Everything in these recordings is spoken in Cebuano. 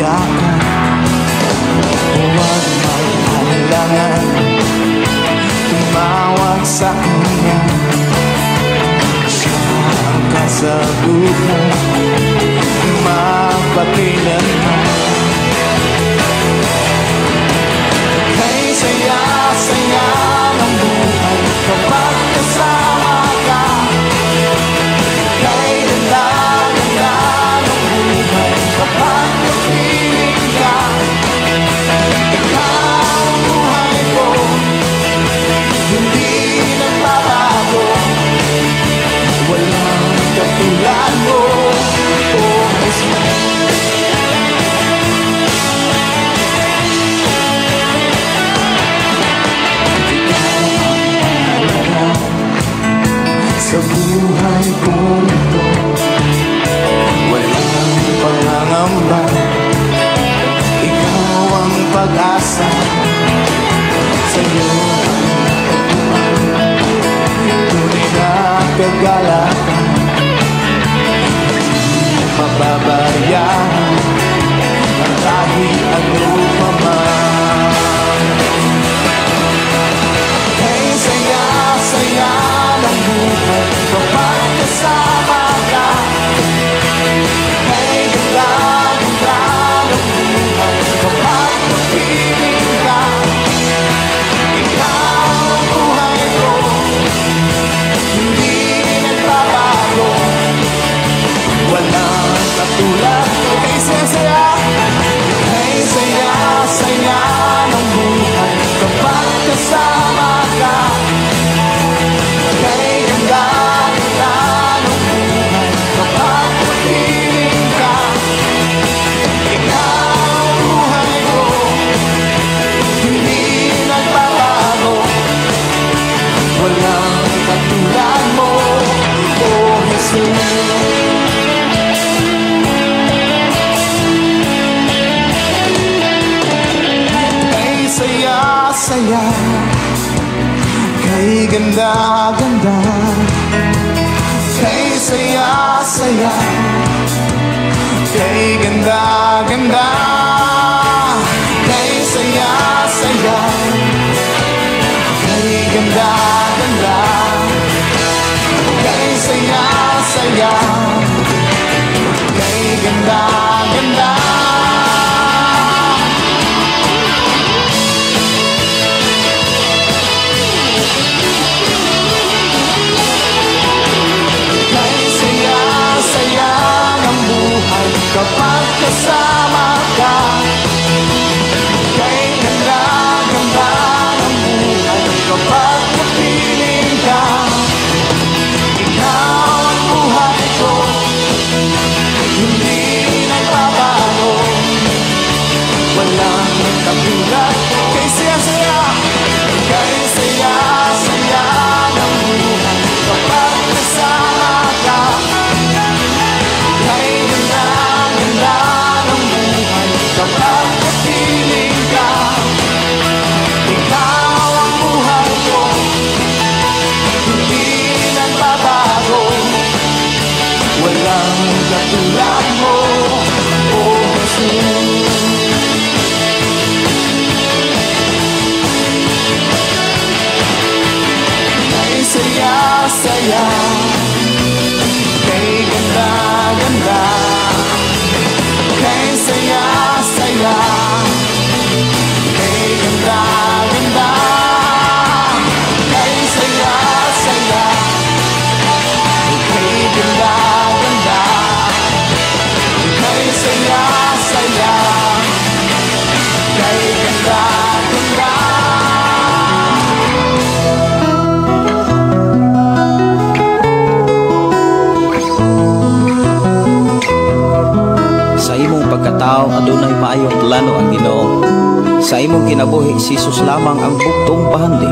Iyakan. Huwag mag-alinlangan, tumawag sa Kanya. Siya ang kasagutan magpakailanman. Kay saya-saya ng buhay kapag kasama ka. Kay ganda-ganda ng buhay kapag kapiling ka. Ikaw ang buhay ko, hindi nagbabago. Walang katulad mo, oh Jesus. Ikaw ang mahalaga sa buhay kong ito. Walang pangangamba, ikaw ang pag-asa. Sa'yo ang natagpuan, tunay na kagalakan. Hindi mababayaan ang kahit ano pa man. Kay saya-saya ng buhay kapag kasama ka. Kay ganda-ganda ng buhay kapag kapiling ka. Ikaw ang buhay ko, hindi nagbabago. Walang katulad mo. Kay saya-saya, kay saya-saya ng buhay kapag kasama ka. Kay ganda-ganda ng buhay kapag kapiling ka. Ikaw ang buhay ko, hindi nagbabago. Walang katulad mo, oh Jesus. Kay saya-saya, kay ganda-ganda. Kay saya-saya, kay ganda-ganda. Kay saya-saya, kay ganda-ganda. Kay saya-saya, kay ganda-ganda. Kay saya-saya ng buhay kapag kasama ka. Kay ganda-ganda ng buhay kapag kapiling ka. Ikaw ang buhay ko, hindi nagbabago. Walang katulad. Kay saya-saya, kay saya-saya ng buhay kapag kasama ka. Kay ganda-ganda ng buhay kapag kapiling ka. Ikaw ang buhay ko, hindi nagbabago. Walang katulad mo, oh Jesus. Kay saya-saya, kay ganda-ganda. Kay saya-saya, kay ganda-ganda. Kay saya-saya, kay ganda-ganda. Kay saya-saya, kay ganda-ganda. Sa imong pagkatao adunay maayong plano ang Ginoo. Sa imong kinabuhi si Jesus lamang ang bugtong pahandi.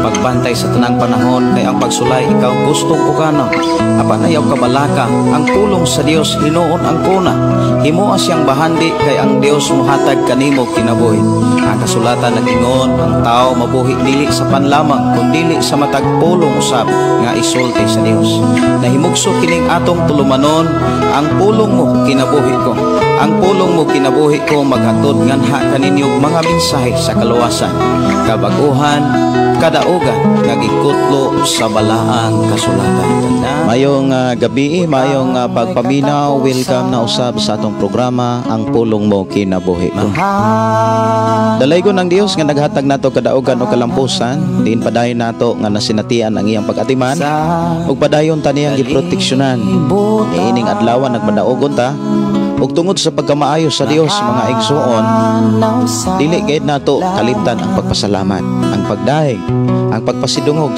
Pagbantay sa tanang panahon kay ang pagsulay ikaw gusto pukana. Apan ayaw kabalaka, ang pulong sa Dios hinuon ang kuna. Himoa siyang bahandi kay ang Dios muhatag kanimo kinabuhi. Ang kasulatan nag-ingon, ang tao mabuhi dili sa pan lamang kundili sa matag pulong usab nga isulti sa Dios. Nahimugso kining atong tulumanon, ang pulong mo kinabuhi ko. Ang pulong mo kinabuhi ko maghatod nganha kaninyo mga mensahe sa kaluwasan, kabaguhan, kadaugan nga gikutlo sa balaang kasulatan. Mayong gabi, mayong pagpaminaw, welcome na usab sa atong programa Ang Pulong Mo Kinabuhi Ko. Dalaygon ang Dios nga naghatag nato kadaugan o kalampusan, diin padayon nato nga nasinatian ang iyang pag-atiman ug padayon ta niyang giproteksyonan. Niining adlaw nagmadaogon ta ug tungod sa pagkamaayo sa Dios, mga igsuon, dili gayud nato kalimtan ang pagpasalamat, ang pagdahig, ang pagpasidungog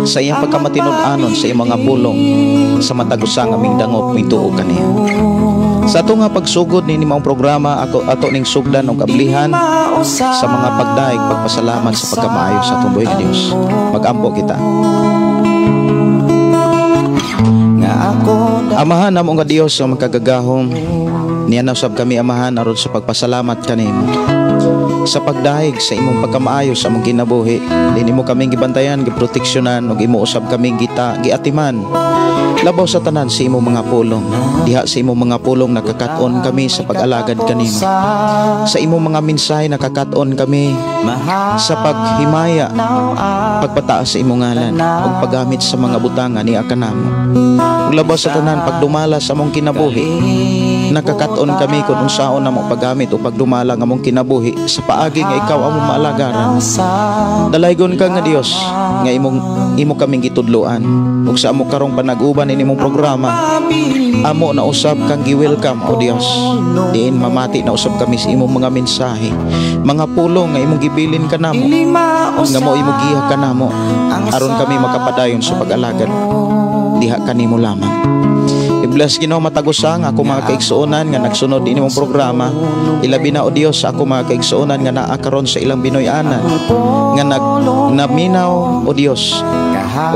sa iyang pagkamatinud-anon sa iyang mga pulong sa matag usa nga aming dangop mituo kaniya. Sa ato nga pagsugod nini maong programa, ako ato ning sugdan og ablihan sa mga pagdahig, pagpasalamat sa pagkamaayo sa atong buhi nga Dios. Magampo kita. Amahan namo nga Dios nga makagagahom, niya usab kami, Amahan, aron sa pagpasalamat kanimo sa pagdahig sa imong pagkamaayo sa among kinabuhi. Dinhi mo kaming gibantayan, giproteksyonan ug imo usab kaming gita giatiman. Labaw sa tanan sa imong mga pulong. Diha sa imong mga pulong nakakat-on kami sa pag-alagad kanimo. Sa imong mga mensahe nakakat-on kami sa paghimaya, pagpataas sa imong ngalan ug paggamit sa mga butang nga niya kanamo. Ug labaw sa tanan, pagdumala sa among kinabuhi. Nakakat-on kami kung unsaon namo paggamit o pagdumala ng among kinabuhi sa paagi nga ikaw among maalagaran. Dalaygon ka nga Dios nga imong imo kaming gitudloan ug sa amo karong panag-uban ini imong programa, amo na usab kang gi-welcome, o Dios, diin mamati na usab kami sa imong mga mensahe, mga pulong nga imong gibilin kanamo, nga mo imo giha kanamo aron kami makapadayon sa pag-alagad diha kanimo lamang. I-bless, Ginoo, matag usa nga ako mga kaigsuonan nga nagsunod ini mong programa. Ilabi na, o Dios, sa ako mga kaigsuonan nga naa karon sa ilang Binoy-anan nga nag naminaw, o Dios,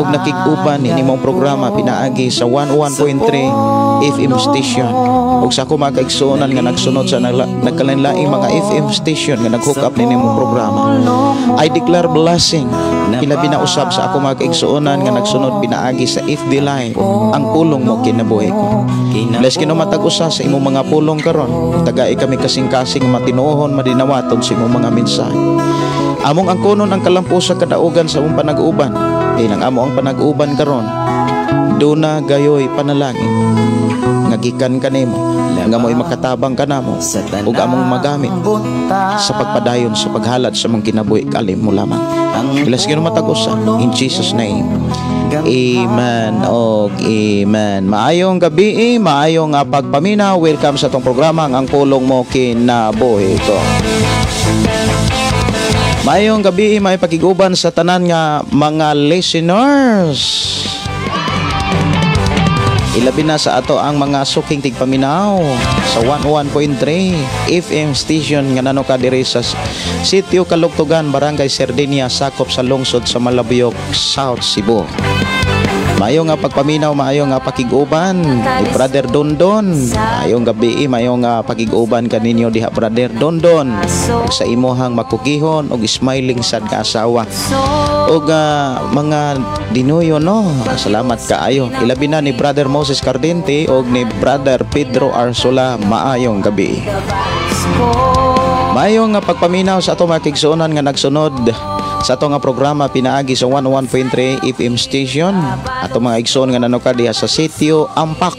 ug nakig-uban ini mong programa pinaagi sa 101.3 FM station ug sa ako mga kaigsuonan nga nagsunod sa nagkalain-laing mga FM station nga nag-hook up nini mong programa. I declare blessing, ilabi na usab sa ako mga kaigsuonan nga nagsunod pinaagi sa FB Live, Ang Pulong Mo Kinabuhi Ko. Bless, Ginoo, matag usa sa imong mga pulong karon. Tagai kami kasing-kasing matinuohon, madinawaton sa imong mga mensahe. Among angkonon ang kalampusa kadaugan sa among panag-uban. Din ang amo ang panag-uban karon duna gayoy panalangin nga gikan kanimo nga mo'y makatabang kanamo ug among magamit sa pagpadayon sa paghalad sa among kinabuhi kalim mo lamang. Bless, Ginoo, matag usa. In Jesus' name. Amen og amen. Maayong gabi, maayong pagpaminaw. Welcome sa atong programa Ang Pulong Mo Kinabuhi Ko. Maayong gabi, may pakiguban sa tanan nga mga listeners. Ilabi na sa ato ang mga suking tigpaminaw sa 101.3 FM station nga nano ka diri sa Sitio Kalugtugan, Barangay Sardinia, sakop sa lungsod sa Malabuyok, South Cebu. Maayo nga pagpaminaw, maayo nga pakig-uban ni Brother Dondon. Maayong gabi, maayo nga pakig-uban kaninyo diha, Brother Dondon. Ug sa imuhang makugihon ug smiling sad ka asawa. Ug mga dinuyo, no. Salamat kaayo. Ilabi na ni Brother Moses Cardente ug ni Brother Pedro Arsola, maayong gabi. Maayo nga pagpaminaw sa ato mga kaigsuonan nga nagsunod sa ato nga programa pinaagi sa 101.3 FM station. Ato mga igsoon nga nanuka diha sa Sitio Ampak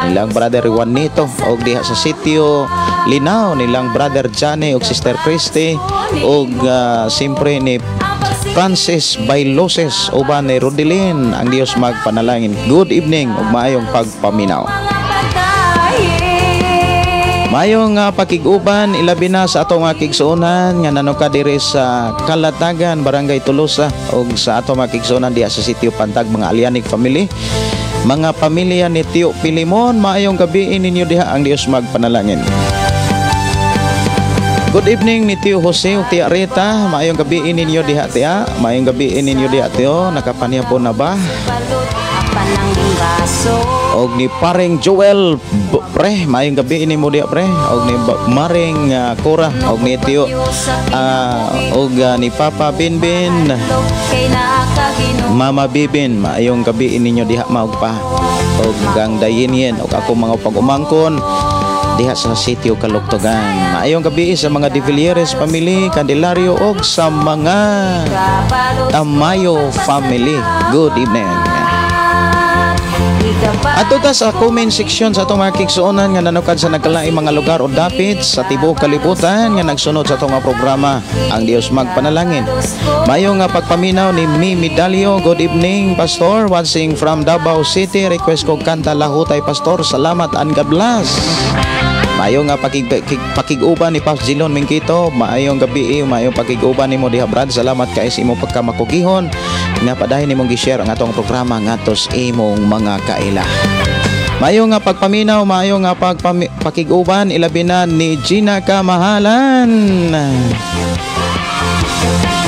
nilang Brother Juanito og diha sa Sitio Linaw nilang Brother Johnny og Sister Christy og siyempre ni Francis Bailoses uban ni Rodelin. Ang Dios magpanalangin. Good evening ug maayong pagpaminaw. Mayong pakig-uban ilabi na sa atong mga kaigsuonan nga nanuka diri sa Kalatagan, Barangay Tolosa ug sa atong mga kaigsuonan diha sa Sitio Pantag, mga Alianig family. Mga pamilya ni Tio Pilimon, maayong gabi ninyo diha, ang Dios magpanalangin. Good evening ni Tio Jose ug Tia Rita. Maayong gabi ninyo diha tia. Maayong gabi ninyo diha Tio. Nakapaniya po na ba? Og ni Paring Joel pre, maayong gabi nimo diha pre. Og ni Maring Cora og ni Tio og ni Papa Binbin, Mama Bibin, maayong gabi ninyo diha maog pa. Og gang Dayinyen og akong mga pag-umangkon diha sa sitio Kaluktugan. Maayong gabi sa mga De Villieres family, Candelario og sa mga Tamayo family. Good evening. Ato ta sa comment section sa atong mga kigsuonan nga nanukad sa nagkalaing mga lugar o dapit sa tibuok kalibutan nga nagsunod sa atong mga programa Ang Dios Magpanalangin. Maayong nga pagpaminaw ni Mimi Dalio. Good evening, Pastor. Watching from Davao City. Request ko kanta Lahutay, Pastor. Salamat and God bless. Maayong nga pakig-uban ni Pops Jilon Mingkito. Maayong gabi, maayong pakig-uban nimo diha Brad. Salamat kay sa imong pagkamakugihon nga padayon nimong gi-share ang atong programa ngadto sa imong mga kaila. Maayong nga pagpaminaw, maayong nga pakig-uban ilabi na ni Gina Kamahalan.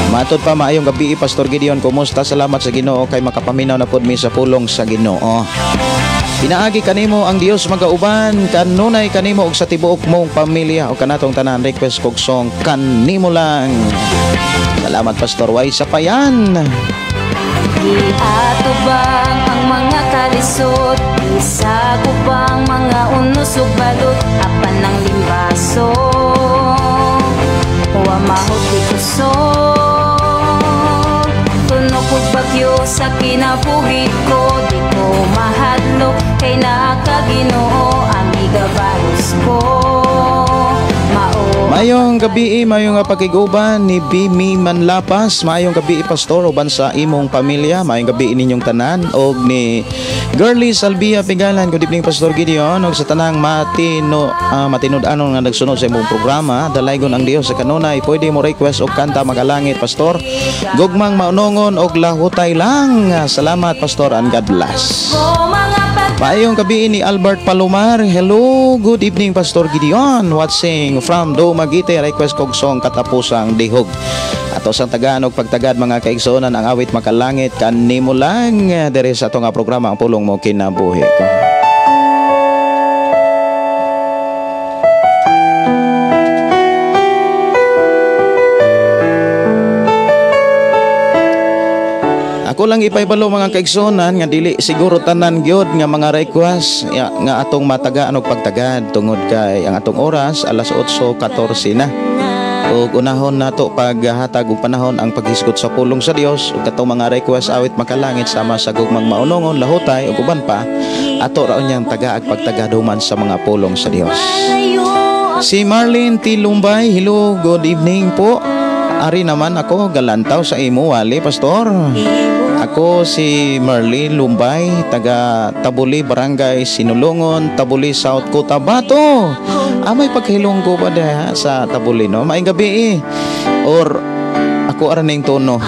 Matod pa, maayong gabi Pastor Gideon, kumusta? Salamat sa Ginoo kay makapaminaw na pud mi sa pulong sa Ginoo. Pinaagi kanimo ang Dios magauban kanunay kanimo og sa tibuok mong pamilya o kanatong tanan. Request kog song Kanimo Lang. Salamat Pastor Way sa payan. Giatubang ang mga kalisod, isagubang mga unos ug balot, apan ang limbaso wa mahot di kusog. Tunok og bagyo sa kinabuhi ko, di ko mahadlok kay naa ka Ginoo, ang igabalos ko. Mao Maayong gabi, maayong nga pakig-uban ni Bimi Manlapas. Maayong gabi Pastor uban sa imong pamilya. Maayong gabi ninyong tanan og ni Girlie Salvia Pigalan. Good evening Pastor Gideon og sa tanang matinud-anon nga nagsunod sa imong programa. Dalaygon ang Dios sa kanunay. Pwede mo request og kanta Magalangit, Pastor. Gugmang Maunongon og Lahutay Lang. Salamat Pastor and God bless. Maayong gabi ni Albert Palomar. Hello, good evening Pastor Gideon. Watching from Dumaguete. Request kog song Katapusang Dihog. Ato sang tagaan og pagtagad mga kaigsuonan ang awit Makalangit Kanimo Lang diri sa ato nga programa Ang Pulong Mo Kinabuhi Ko. Ako lang ipaybalo mga kaigsuonan nga dili siguro tanan gyud nga mga request ya, nga atong matagaan og pagtagad tungod kay ang atong oras alas 8:14 na. Ug unahon nato paghatag og panahon ang paghisgot sa pulong sa Dios ug katong mga request awit Makalangit sama sa Gugmang Maunongon, Lahutay ug uban pa ato ra unyang tagaag pagtagad human sa mga pulong sa Dios. Si Marlene T. Lumbay, hello, good evening po. Ari naman ako galantaw sa imo wali Pastor. Ako si Marlene Lumbay, taga Tabuli, Barangay Sinulungon, Tabuli, South Cotabato. Ah, may paghilonggo ba diha sa Tabuli, no? Maayong gabi eh. Or ako ara ning tono.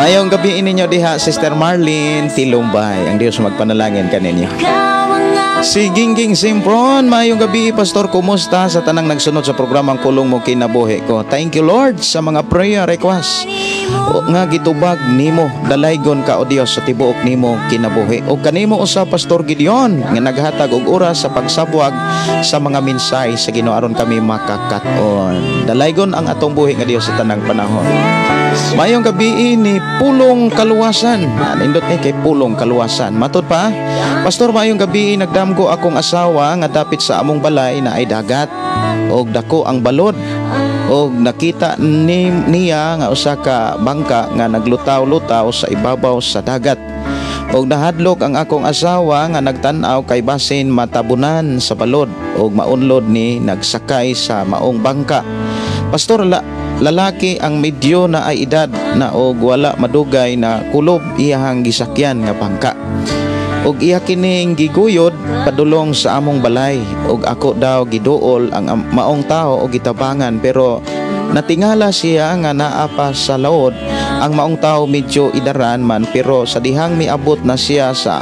Maayong gabi ninyo diha, Sister Marlene T. Lumbay. Ang Dios magpanalangin kaninyo. Si Gingging Simpron, maayong gabi Pastor, kumusta sa tanang nagsunod sa programang Pulong Mo Kinabuhi Ko. Thank you Lord sa mga prayer request o, nga gitubag nimo, dalaygon ka o Dios sa tibuok nimo kinabuhi. O kanimo usa Pastor Gideon nga naghatag og oras sa pagsabwag sa mga mensahe sa Ginoo aron kami makakat-on. Dalaygon ang atong buhi nga Dios sa tanang panahon. Maayong gabi ni Pulong Kaluwasan. Nindot ni kay Pulong Kaluwasan. Matod pa, Pastor, maayong gabi, nagdamgo akong asawa nga dapit sa among balay na ay dagat og dako ang balod og nakita niya nga usa ka bangka nga naglutaw-lutaw sa ibabaw sa dagat. Og nahadlok ang akong asawa nga nagtan-aw kay basin matabunan sa balod og maunlod ni nagsakay sa maong bangka. Pastor, lalaki ang medyo na ay edad na og wala madugay na kulob iyahang gisakyan nga bangka. Og iya kining giguyod padulong sa among balay og ako daw giduol ang maong tao og gitabangan, pero natingala siya nga naa pa sa laod ang maong tao, medyo idaran man, pero sa dihang miabot na siya sa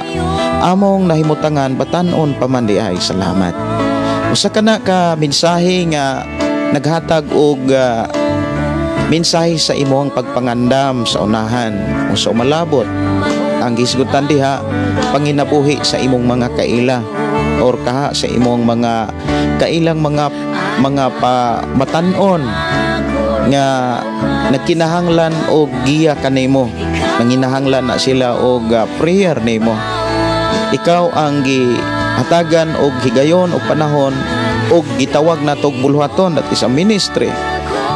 among nahimutangan batan-on pa man di ay. Salamat. Usa ka na ka mensahe nga Naghatag og mensahe sa imong pagpangandam sa unahan o sa umalabot. Ang gisgutan diha, panginabuhi sa imong mga kaila or kaha sa imong mga kailang mga pa matan-on nga nagkinahanglan og giya kanimo, nanginahanglan na sila og prayer nimo. Ikaw ang gihatagan og higayon og panahon og gitawag natog buluhaton, that is a ministry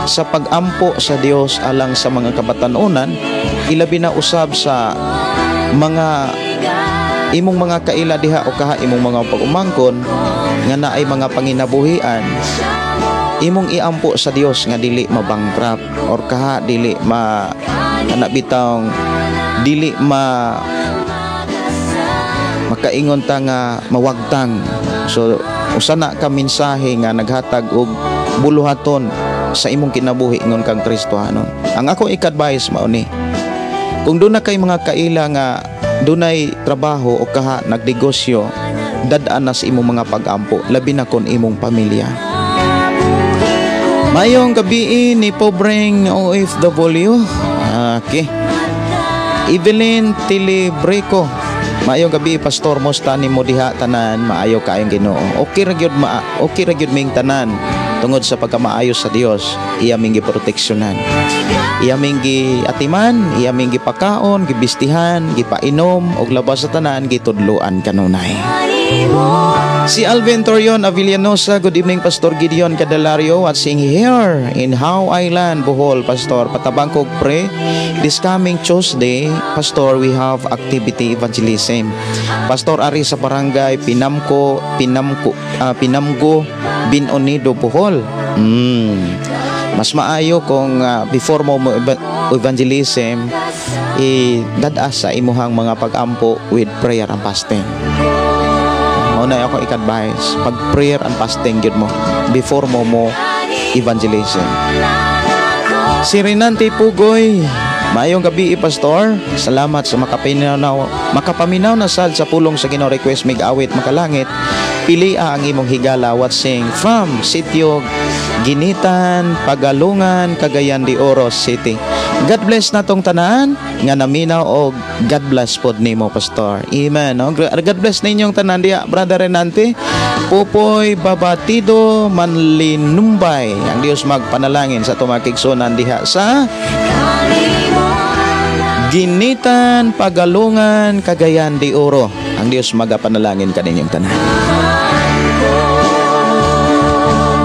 sa pagampo sa Dios alang sa mga kabatan-onan, ilabi na usab sa mga imong mga kaila diha o kaha imong mga pag-umangkon nga naay mga panginabuhian. Imong iampo sa Dios nga dili mabankrupt or kaha dili ma kana bitawng dili ma makaingon ta nga mawagtang. So usa na ka mensahe nga naghatag og buluhaton sa imong kinabuhi ngon kang Kristohanon. Ang ako i-advise mao ni, kung doon na kay mga kaila nga dunay trabaho o kaha nagnegosyo, dad-an na sa imong mga pag-ampo, labi na kon imong pamilya. Mayong gabi ni pobreng OFW. Okay. Evelyn Tilibreco. Maayong gabi, Pastor, musta nimo diha tanan? Maayo kaayong Ginoo. Okay ra gyud ma, okay ra gyud ming tanan tungod sa pagkamaayo sa Dios. Iya ming giproteksyonan. Iya ming giatiman, iya ming gipakaon, gibistihan, gipainom ug labas sa tanan gitudloan kanunay. Si Alvin Torion Avillanosa, good evening, Pastor Gideon Cadelario, watching here in How Island, Bohol, Pastor. Patabang kog pray, this coming Tuesday, Pastor, we have activity evangelism. Pastor, ari sa barangay Pinamko, Pinamko, Pinamgo, Binonido, Bohol. Mas maayo kung before mo mo evangelism, i-dad-a sa imuhang mga pag-ampo with prayer and fasting. Mao na ako i-advise, pag prayer and fasting gyud mo before mo mo evangelism. Si Renante Pugoy, maayong gabi, Pastor. Salamat sa makapaminaw na sad sa pulong sa Ginoo. Request mig awit Makalangit. Pili ang imong higala, watching from Sitio Ginitan, Pagalungan, Cagayan de Oro City. God bless natong tanan nga naminaw og God bless pod nimo, Pastor. Amen. No? God bless ninyong tanan diha, Brother Renante. Popoy Babatido Manlinumbay. Ang Dios magpanalangin sa tumakigsunan diha sa Ginitan, Pagalungan, Cagayan de Oro. Ang Dios magapanalangin kaninyong tanan.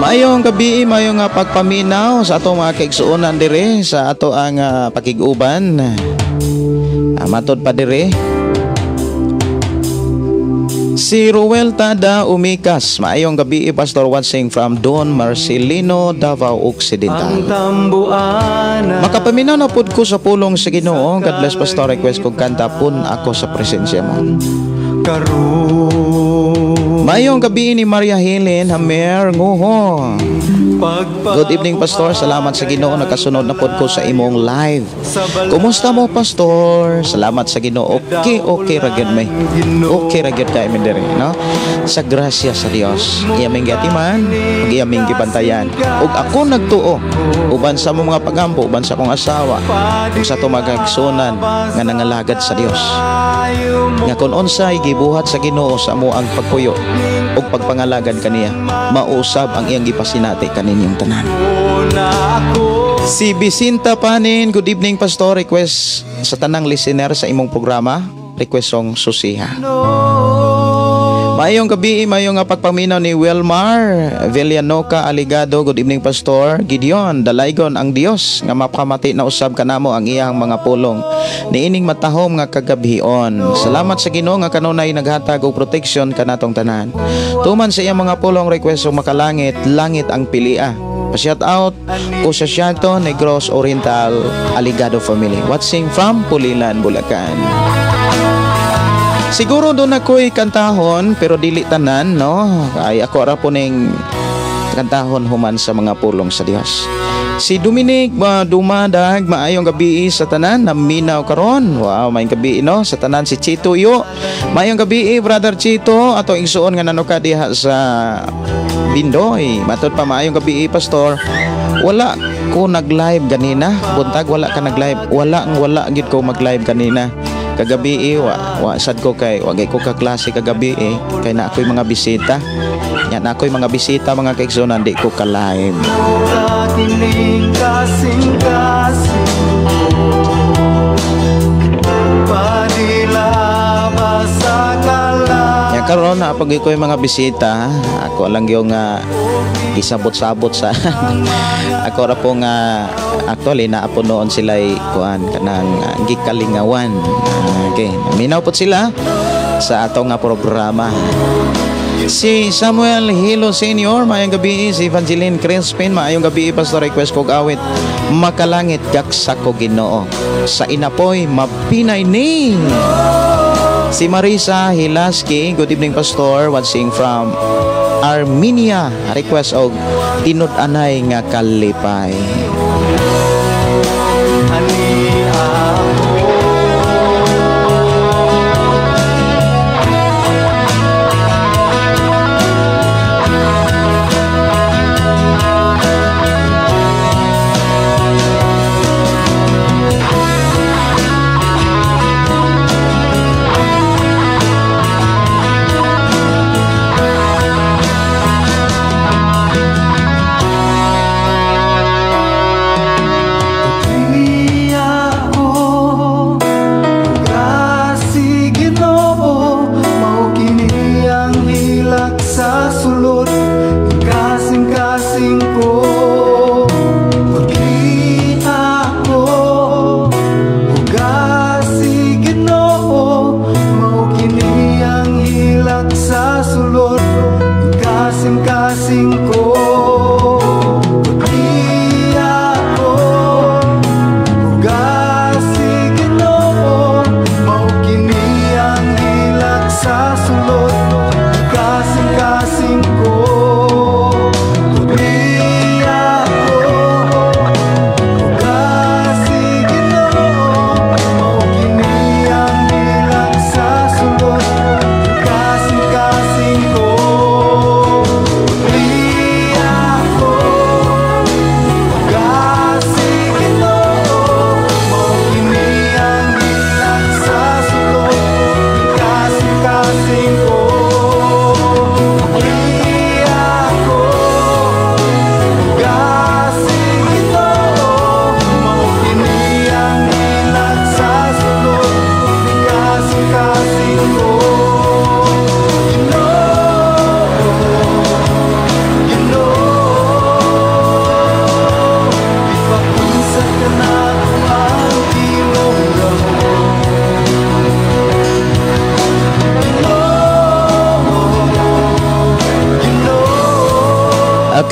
Maayong gabi, maayong pagpaminaw sa atong mga kaigsuonan dire sa ato ang pakig-uban. Matod pa dire. Si Ruel Tada Umikas, maayong gabi, Pastor, watching from Don Marcelino, Davao Occidental. Ang tambuanan. Makapaminaw na pud ko sa pulong sa Ginoo. God bless, Pastor. Request kog kanta Pun Ako sa Presensya Mo. Karon. Maayong gabi ni Maria Helen Hamer Nguho. Good evening, Pastor. Salamat sa Ginoo, nakasunod na pod ko sa imong live. Kumusta mo, Pastor? Salamat sa Ginoo. Okay ra gyud may. Okay ra gyud kay mi diri, no? Sa grasya sa Dios. Iya ming giatiman, ug iya ming gibantayan. Ug ako nagtuo uban sa among mga pagampo, uban sa akong asawa, ug sa tumagagsunan nga nangalagad sa Dios. Nga kung unsay gibuhat sa Ginoo sa amo ang pagpuyo ug pagpangalagad kaniya, mausab ang iyang gipasinati kaninyong tanan. Si Bisinta Panin, good evening, Pastor. Request sa tanang listener sa imong programa, request song Susiha. Maayong gabi, maayong nga pagpaminaw ni Wilmar Villanoca Aligado. Good evening, Pastor Gideon. Dalaygon ang Dios nga mapakamati na usab kanamo ang iyang mga pulong niining matahom nga kagabhion. Salamat sa Ginoo nga kanunay naghatag og protection kanatong tanan. Tuman sa iyang mga pulong, request og Makalangit, Langit ang Pilia. Pa-shout out ko sa Shanto Negros Oriental Aligado family. Watching from Pulilan, Bulacan. Siguro doon ako'y kantahon pero dili tanan, no? Ay ako ra po ning kantahon human sa mga pulong sa Dios. Si Dominic Dumadag, maayong gabi sa tanan, naminaw karon. Wow, maayong gabi, no, sa tanan. Si Chito Yo. Maayong gabi, Brother Chito, ato igsuon nga nanuka diha sa Bindoy. Matod pa, maayong gabi, Pastor. Wala ko nag-live ganina. Buntag wala ka nag-live. Wala ang wala gid ko mag-live kanina. Kagabi wa sad ko kay wa ko ka klase kagabi kay na ako'y mga bisita. Nya na ako'y mga bisita mga kaigsunan, di ko ka live. Nya karon na pag ko'y mga bisita, ako lang yung gisabot-sabot sa ako ra po nga actually naapo noon sila kuan kanang gikalingawan. Okay, minaw po sila sa ato nga programa. Si Samuel Hilo Senior, maayong gabi. Si Evangeline Crispin, maayong gabi, Pastor. Request kog awit Makalangit Gaksa ko Ginoo, sa inapoy mapinay ni. Si Marisa Hilaski, good evening Pastor, watching from Armenia. Request og tinud-anay nga kalipay.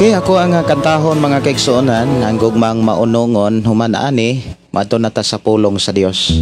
Okay, ako ang kantahon mga kaigsuonan, ang gugmang maunongon human ani maadto na ta sa pulong sa Dios.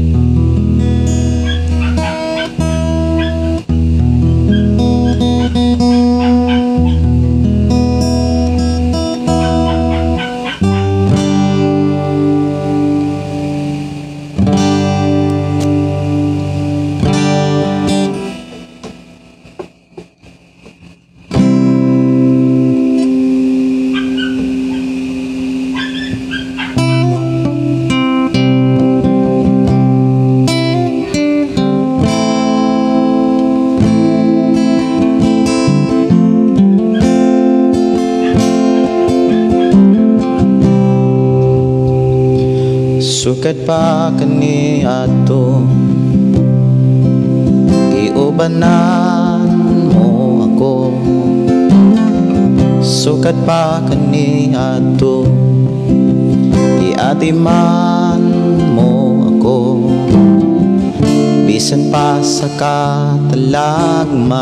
Sukad pa kaniadto, giubanan mo ako. Sukad pa kaniadto, giatiman mo ako. Bisan pa sa katalagman,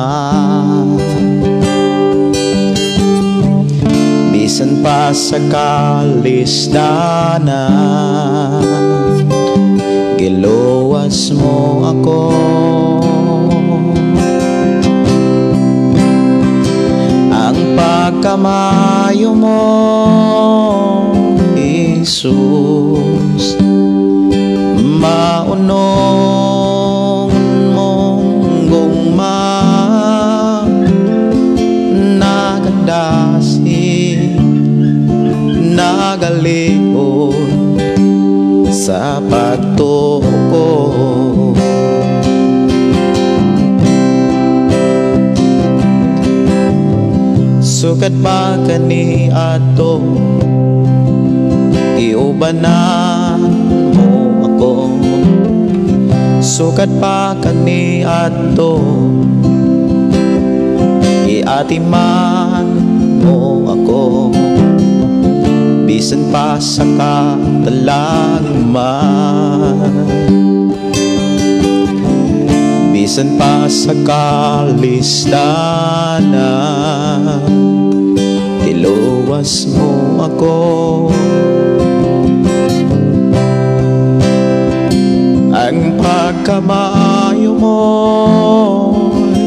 bisan pa sa kalisdanan, giluwas mo ako. Ang pagkamayo mo, Jesus, maunong mong gugma, naganda nagalikod sa pagtuo ko. Sukad pa kaniadto, giubanan mo ako. Sukad pa kaniadto, giatiman mo ako. Bisan pa sa katalagman, bisan pa sa kalisdanan, iluwas mo ako. Ang pagkamaayo mo,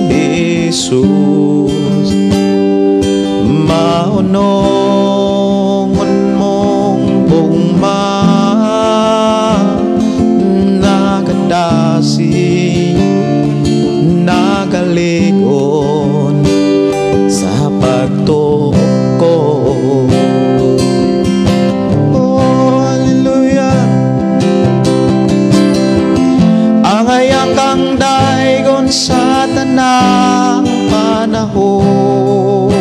Jesus, maunongon mong gugma, nagadasig, nagalikon sa pagtuo ko. Oh, hallelujah. Angayang kang daigon sa tanang panahon,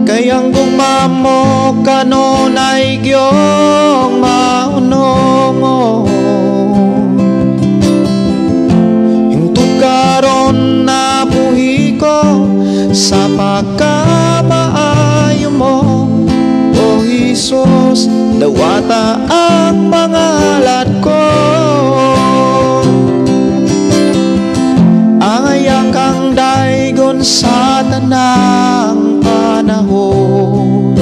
kayang gugma mo kanunay giyong maunongon. Hingtod karon nabuhi ko sa pagkamaayo mo, O Jesus, dawata ang mga alat ko. Angayang kang daigon sa tanang panahon,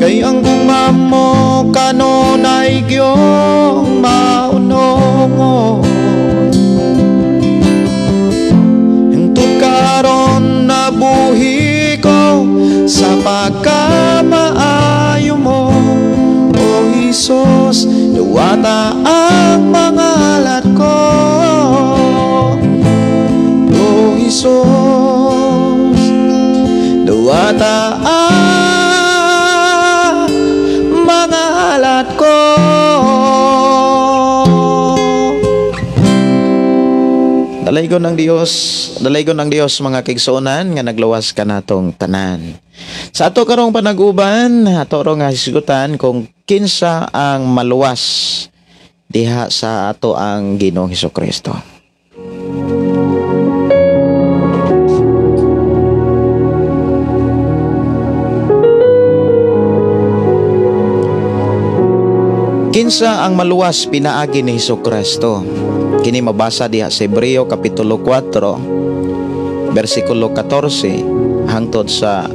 kay ang gugma mo kanunay giyong maunongon. Hingtod karon nabuhi ko sa pagkamaayo mo, O Jesus, dawata ang mga alat ko. O Jesus, dawata ang mga alat ko. Dalaygon ng Dios, dalaygon ng Dios mga kaigsuonan nga nagluwas kanatong tanan. Sa ato karong panag-uban, ato ro nga hisgutan kung kinsa ang maluwas diha sa ato ang Ginoong Hesukristo. Kinsa ang maluwas pinaagi ni Hesukristo? Kini mabasa diha sa Hebreo kapitulo 4 bersikulo 14 hangtod sa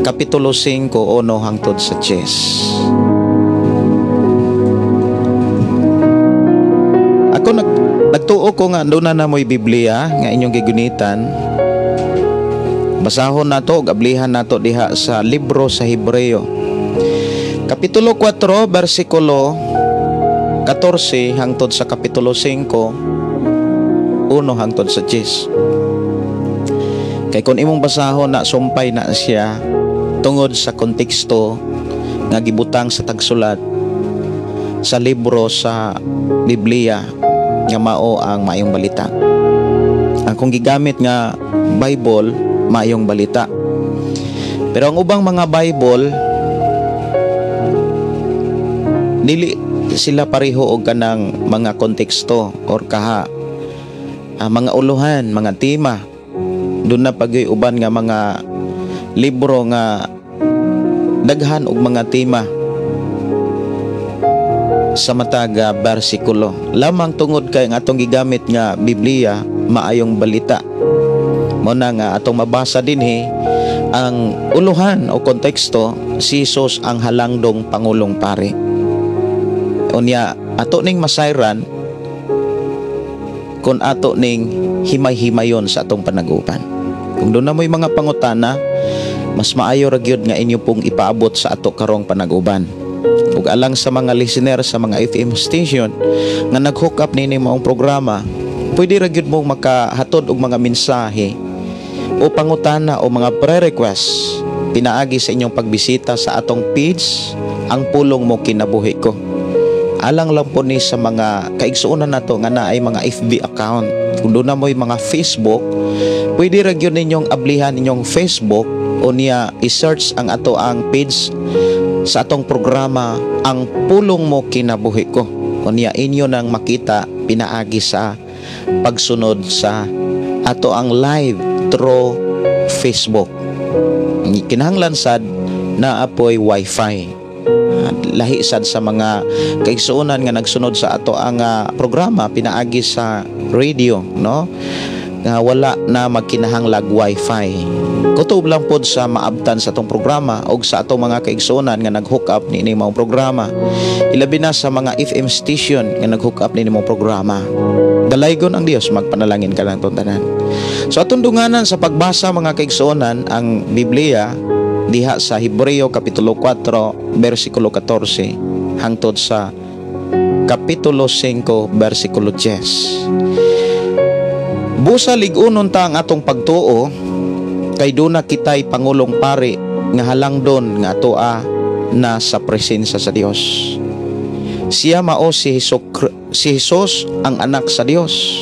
kapitulo 5 1 hangtod sa 10. Ako nagtuo ko nga anduna na mo'y Biblia nga inyong gigunitan. Basahon nato, gablihan nato diha sa libro sa Hebreo. Kapitulo 4 bersikulo 14 hangtod sa kapitulo 5 1 hangtod sa 10. Kay kung imong basahon na sumpay na siya tungod sa konteksto nga gibutang sa tagsulat sa libro sa Biblia nga mao ang maayong balita. Ang kung gigamit nga Bible, maayong balita. Pero ang ubang mga Bible dili sila pareho og kanang mga konteksto or kaha mga uluhan, mga tema. Doon na pagyoy uban nga mga libro nga daghan og mga tema sa matag bersikulo. Lamang tungod kay ang atong gigamit nga Biblia maayong balita. Mao na nga atong mabasa dinhi ang uluhan o konteksto, si Jesus ang halangdong pangulong pari. Unya ato ning masayran kung ato ning himay-himayon sa atong panagupan. Kung doon na mo'y mga pangutana, mas maayo ra gyud nga inyo pong ipaabot sa ato karong panaguban. Ug alang sa mga listener sa mga FM station nga nag-hook up nini maong programa, pwede ra gyud mong makahatod og mga mensahe o pangutana o mga pre-request pinaagi sa inyong pagbisita sa atong page, Ang Pulong Mo Kinabuhi Ko. Alang lang po ni sa mga kaigsuonan nato nga naay mga FB account. Kung doon na mo'y mga Facebook, pwede ra gyud ninyong ablihan inyong Facebook o niya i-search ang ato ang page sa atong programa Ang Pulong Mo Kinabuhi Ko. O niya inyo nang makita pinaagi sa pagsunod sa ato ang live through Facebook. Kinahanglan sad na apoy wifi. Lahi sad sa mga kaigsuonan nga nagsunod sa ato ang programa pinaagi sa radio, no? Nga wala na magkinahanglag wifi. Kutob lang pod sa maabtan sa atong programa og sa atong mga kaigsuonan nga nag-hook up niini maong programa. Ilabi na sa mga FM station nga nag-hook up niini maong programa. Dalaygon ang Dios, magpanalangin ka lang tanan. So atong dunganan sa pagbasa mga kaigsuonan ang Biblia diha sa Hebreo Kapitulo 4 versikulo 14 hangtod sa Kapitulo 5 versikulo 10. Busa lig-unon ta ang atong pagtuo kay duna kitay pangulong pari nga halangdon nga atoa na sa presensya sa Dios. Siya mao si Jesus ang anak sa Dios.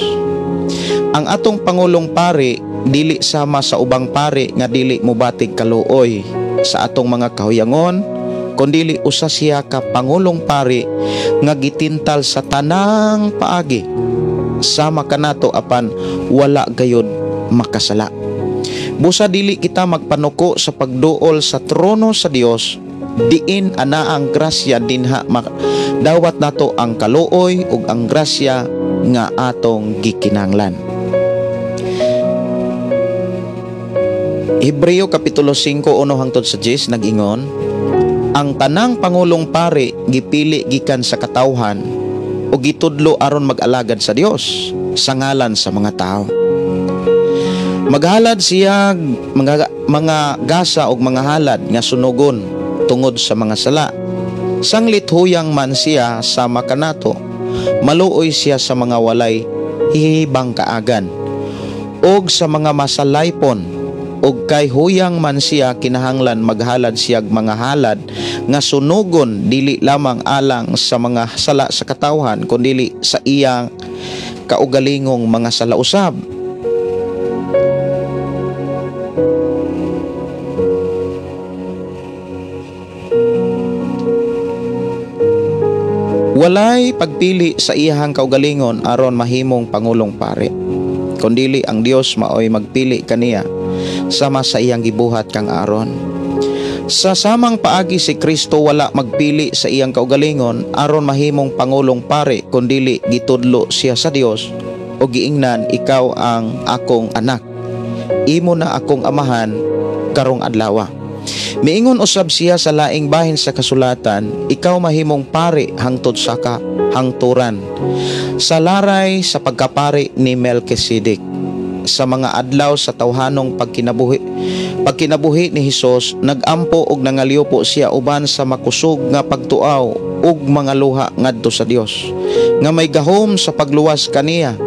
Ang atong pangulong pari dili sama sa ubang pari nga dili mobatig kaluoy sa atong mga kahuyangon, kundili usa siya ka pangulong pari nga gitintal sa tanang paagi sama kanato apan wala gayud makasala. Busa dili kita magpanuko sa pagduol sa trono sa Dios, diin ana ang grasya dinha dawat nato ang kaluoy ug ang grasya nga atong gikinahanglan. Hebreo Kapitulo 5, 1 hangtod sa 10 nag-ingon, ang tanang pangulong pari gipili gikan sa katawhan o gitudlo aron mag-alagad sa Dios sa ngalan sa mga tao. Maghalad siya mga gasa og mga halad nga sunugon tungod sa mga sala. Sanglit huyang man siya sama kanato, maluoy siya sa mga walay hihibang kaagan og sa mga masalaypon, og kay huyang man siya kinahanglan maghalad siyag mga halad nga sunugon dili lamang alang sa mga sala sa katawhan kundili sa iyang kaugalingong mga sala usab. Walay pagpili sa iyahang kaugalingon aron mahimong pangulong pari, kundili ang Dios maoy magpili kaniya sama sa iyang gibuhat kang Aaron. Sa samang paagi si Kristo wala magpili sa iyang kaugalingon aron mahimong pangulong pari, kundili gitudlo siya sa Dios o giingnan, ikaw ang akong anak, imo na akong amahan karong adlawa. Miingon usab siya sa laing bahin sa kasulatan, ikaw mahimong pari hangtod sa kahangturan, sa laray sa pagkapari ni Melchizedek. Sa mga adlaw sa tawhanong pagkinabuhi ni Hesus, nagampo og nangaliupo siya uban sa makusog nga pagtuaw ug mga luha ngadto sa Dios, nga may gahom sa pagluwas kaniya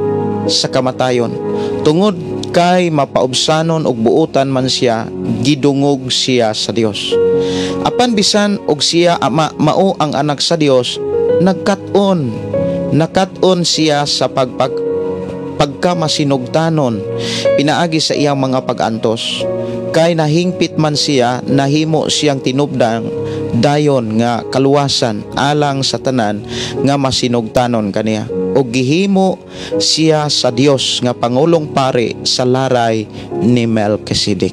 sa kamatayon. Tungod kay mapaubsanon og buotan man siya, gidungog siya sa Dios. Apan bisan og siya ama mao ang anak sa Dios, nakat-on siya sa pagkamasinugtanon pinaagi sa iyang mga pag-antos. Kay nahingpit man siya, nahimo siyang tinubdang dayon nga kaluwasan alang sa tanan nga masinugtanon kaniya. O gihimo siya sa Dios nga pangulong pari sa laray ni Melchizedek.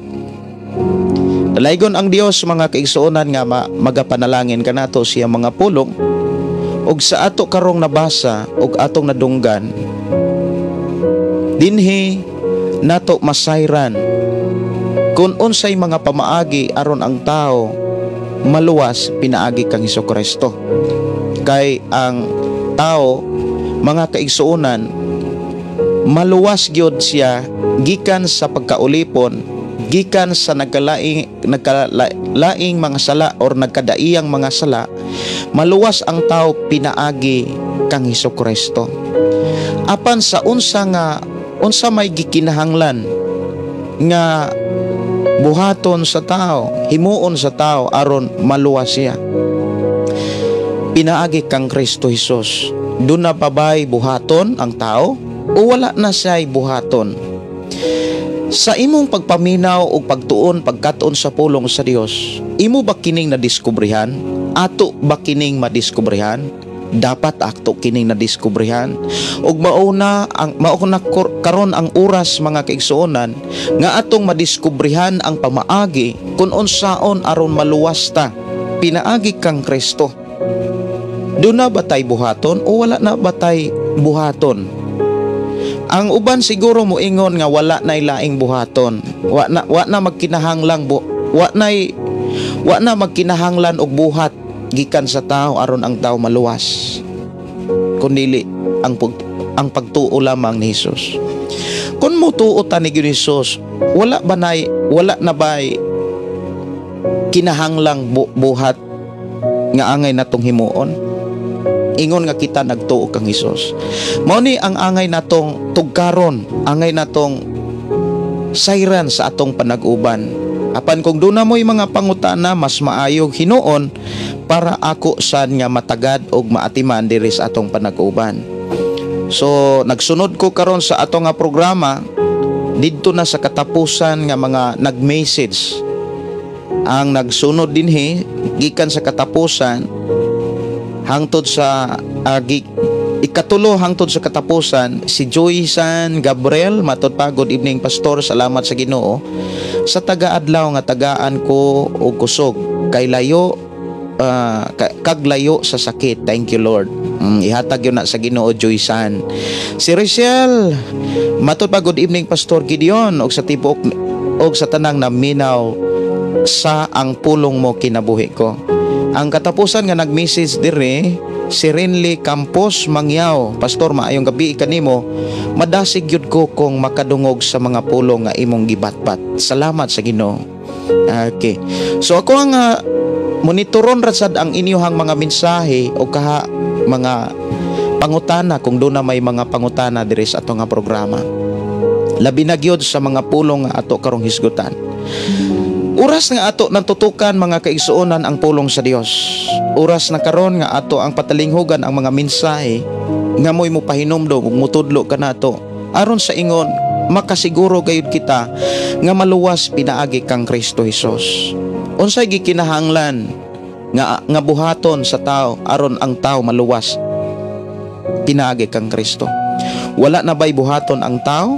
Dalaygon ang Dios mga kaigsuonan nga magapanalangin kanato siya mga pulong, og sa ato karong nabasa og atong nadunggan dinhi nato masayran kung unsay mga pamaagi aron ang tao maluwas pinaagi kang Hesukristo. Kay ang tao mga kaigsuonan maluwas gyud siya gikan sa pagkaulipon, gikan sa nagkalaing mga sala or nagkadaiyang mga sala. Maluwas ang tao pinaagi kang Hesukristo. Apan sa unsa nga unsa may gikinahanglan nga buhaton sa tao, himuon sa tao aron maluwas siya? Pinaagi kang Kristo Hesus, duna pa ba'y buhaton ang tao o wala na siya'y buhaton? Sa imong pagpaminaw o pagtuon, pagkatuon sa pulong sa Dios, imo ba kining nadiskubrehan? Ato ba kining madiskubrehan? Dapat ato kining nadiskubrehan. Ug mauna karon ang oras, mga kaigsuonan, nga atong madiskubrehan ang pamaagi kung unsaon aron maluwas ta pinaagi kang Kristo. Duna ba tay buhaton o wala na ba tay buhaton? Ang uban siguro moingon nga wala na laing buhaton. Wa na magkinahanglang bu, wa na wa na magkinahanglan og buhat gikan sa tao aron ang tao maluwas, kundili ang pagtuo lamang ni Hesus. Kung motuo ta ni Hesus, wala na ba'y kinahanglang buhat nga angay natong himuon? Ingon nga kita nagtuo kang Hesus. Mao ni ang angay natong tugkaron, angay natong sayran sa atong panag-uban. Apan kung duna mo'y mga pangutana, mas maayo hinuon para ako sad nga matagad og maatiman diri sa atong panag-uban. So nagsunod ko karon sa ato nga programa didto na sa katapusan nga mga nag-message. Ang nagsunod dinhi gikan sa katapusan hangtod sa ikatulo hangtod sa katapusan, si Joy San Gabriel. Matod pa, "Good evening, Pastor. Salamat sa Ginoo sa taga-adlaw nga tagaan ko og kusog kay layo kag layo sa sakit. Thank you, Lord." Ihatag yun na sa Ginoo, Joy San. Si Rachel, matod pa, "Good evening, Pastor Gideon, og sa tibuok og sa tanang naminaw sa Ang Pulong Mo Kinabuhi Ko." Ang katapusan nga nag-message dire, si Renly Campos Mangyaw. "Pastor, maayong gabi kanimo. Madasig gyud ko kung makadungog sa mga pulong nga imong gibatbat. Salamat sa Ginoo." Okay. So ako ang monitoron ra sad ang inyuhang mga mensahe o kaha mga pangutana kung duna may mga pangutana diri sa ato nga programa. Labi na gyud sa mga pulong nga ato karong hisgutan. Oras nga ato natutukan, mga kaigsuonan, ang pulong sa Dios. Oras na karon nga ato ang patalinghugan ang mga mensahe nga mo'y mopahinumdom ug mutudlo kanato aron sa ingon makasiguro gayud kita nga maluwas pinaagi kang Kristo Hesus. Unsay gikinahanglan nga buhaton sa tao aron ang tao maluwas pinaagi kang Kristo? Wala na ba'y buhaton ang tao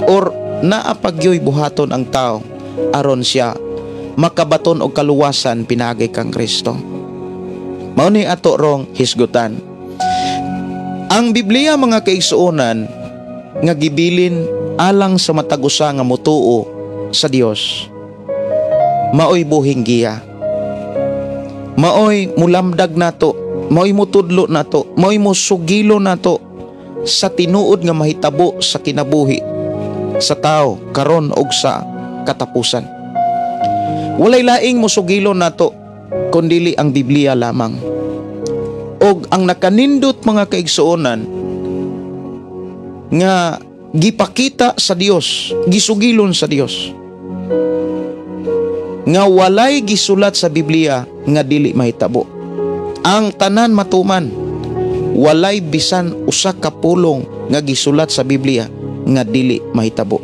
or naa pa gyoy buhaton ang tao aron siya makabaton og kaluwasan pinaagi kang Kristo? Mao ni ato rong hisgutan. Ang Biblia, mga kaigsuonan, nga gibilin alang sa matag usa nga motuo sa Dios, maoy buhing giya. Maoy mulamdag nato, maoy mutudlo nato, maoy musugilo nato sa tinuod nga mahitabo sa kinabuhi sa tao karon og sa katapusan. Walay laing musugilo nato kundili ang Biblia lamang. Og ang nakanindot, mga kaigsuonan, nga gipakita sa Dios, gisugilon sa Dios nga walay gisulat sa Biblia nga dili mahitabo. Ang tanan matuman. Walay bisan usa ka pulong nga gisulat sa Biblia nga dili mahitabo.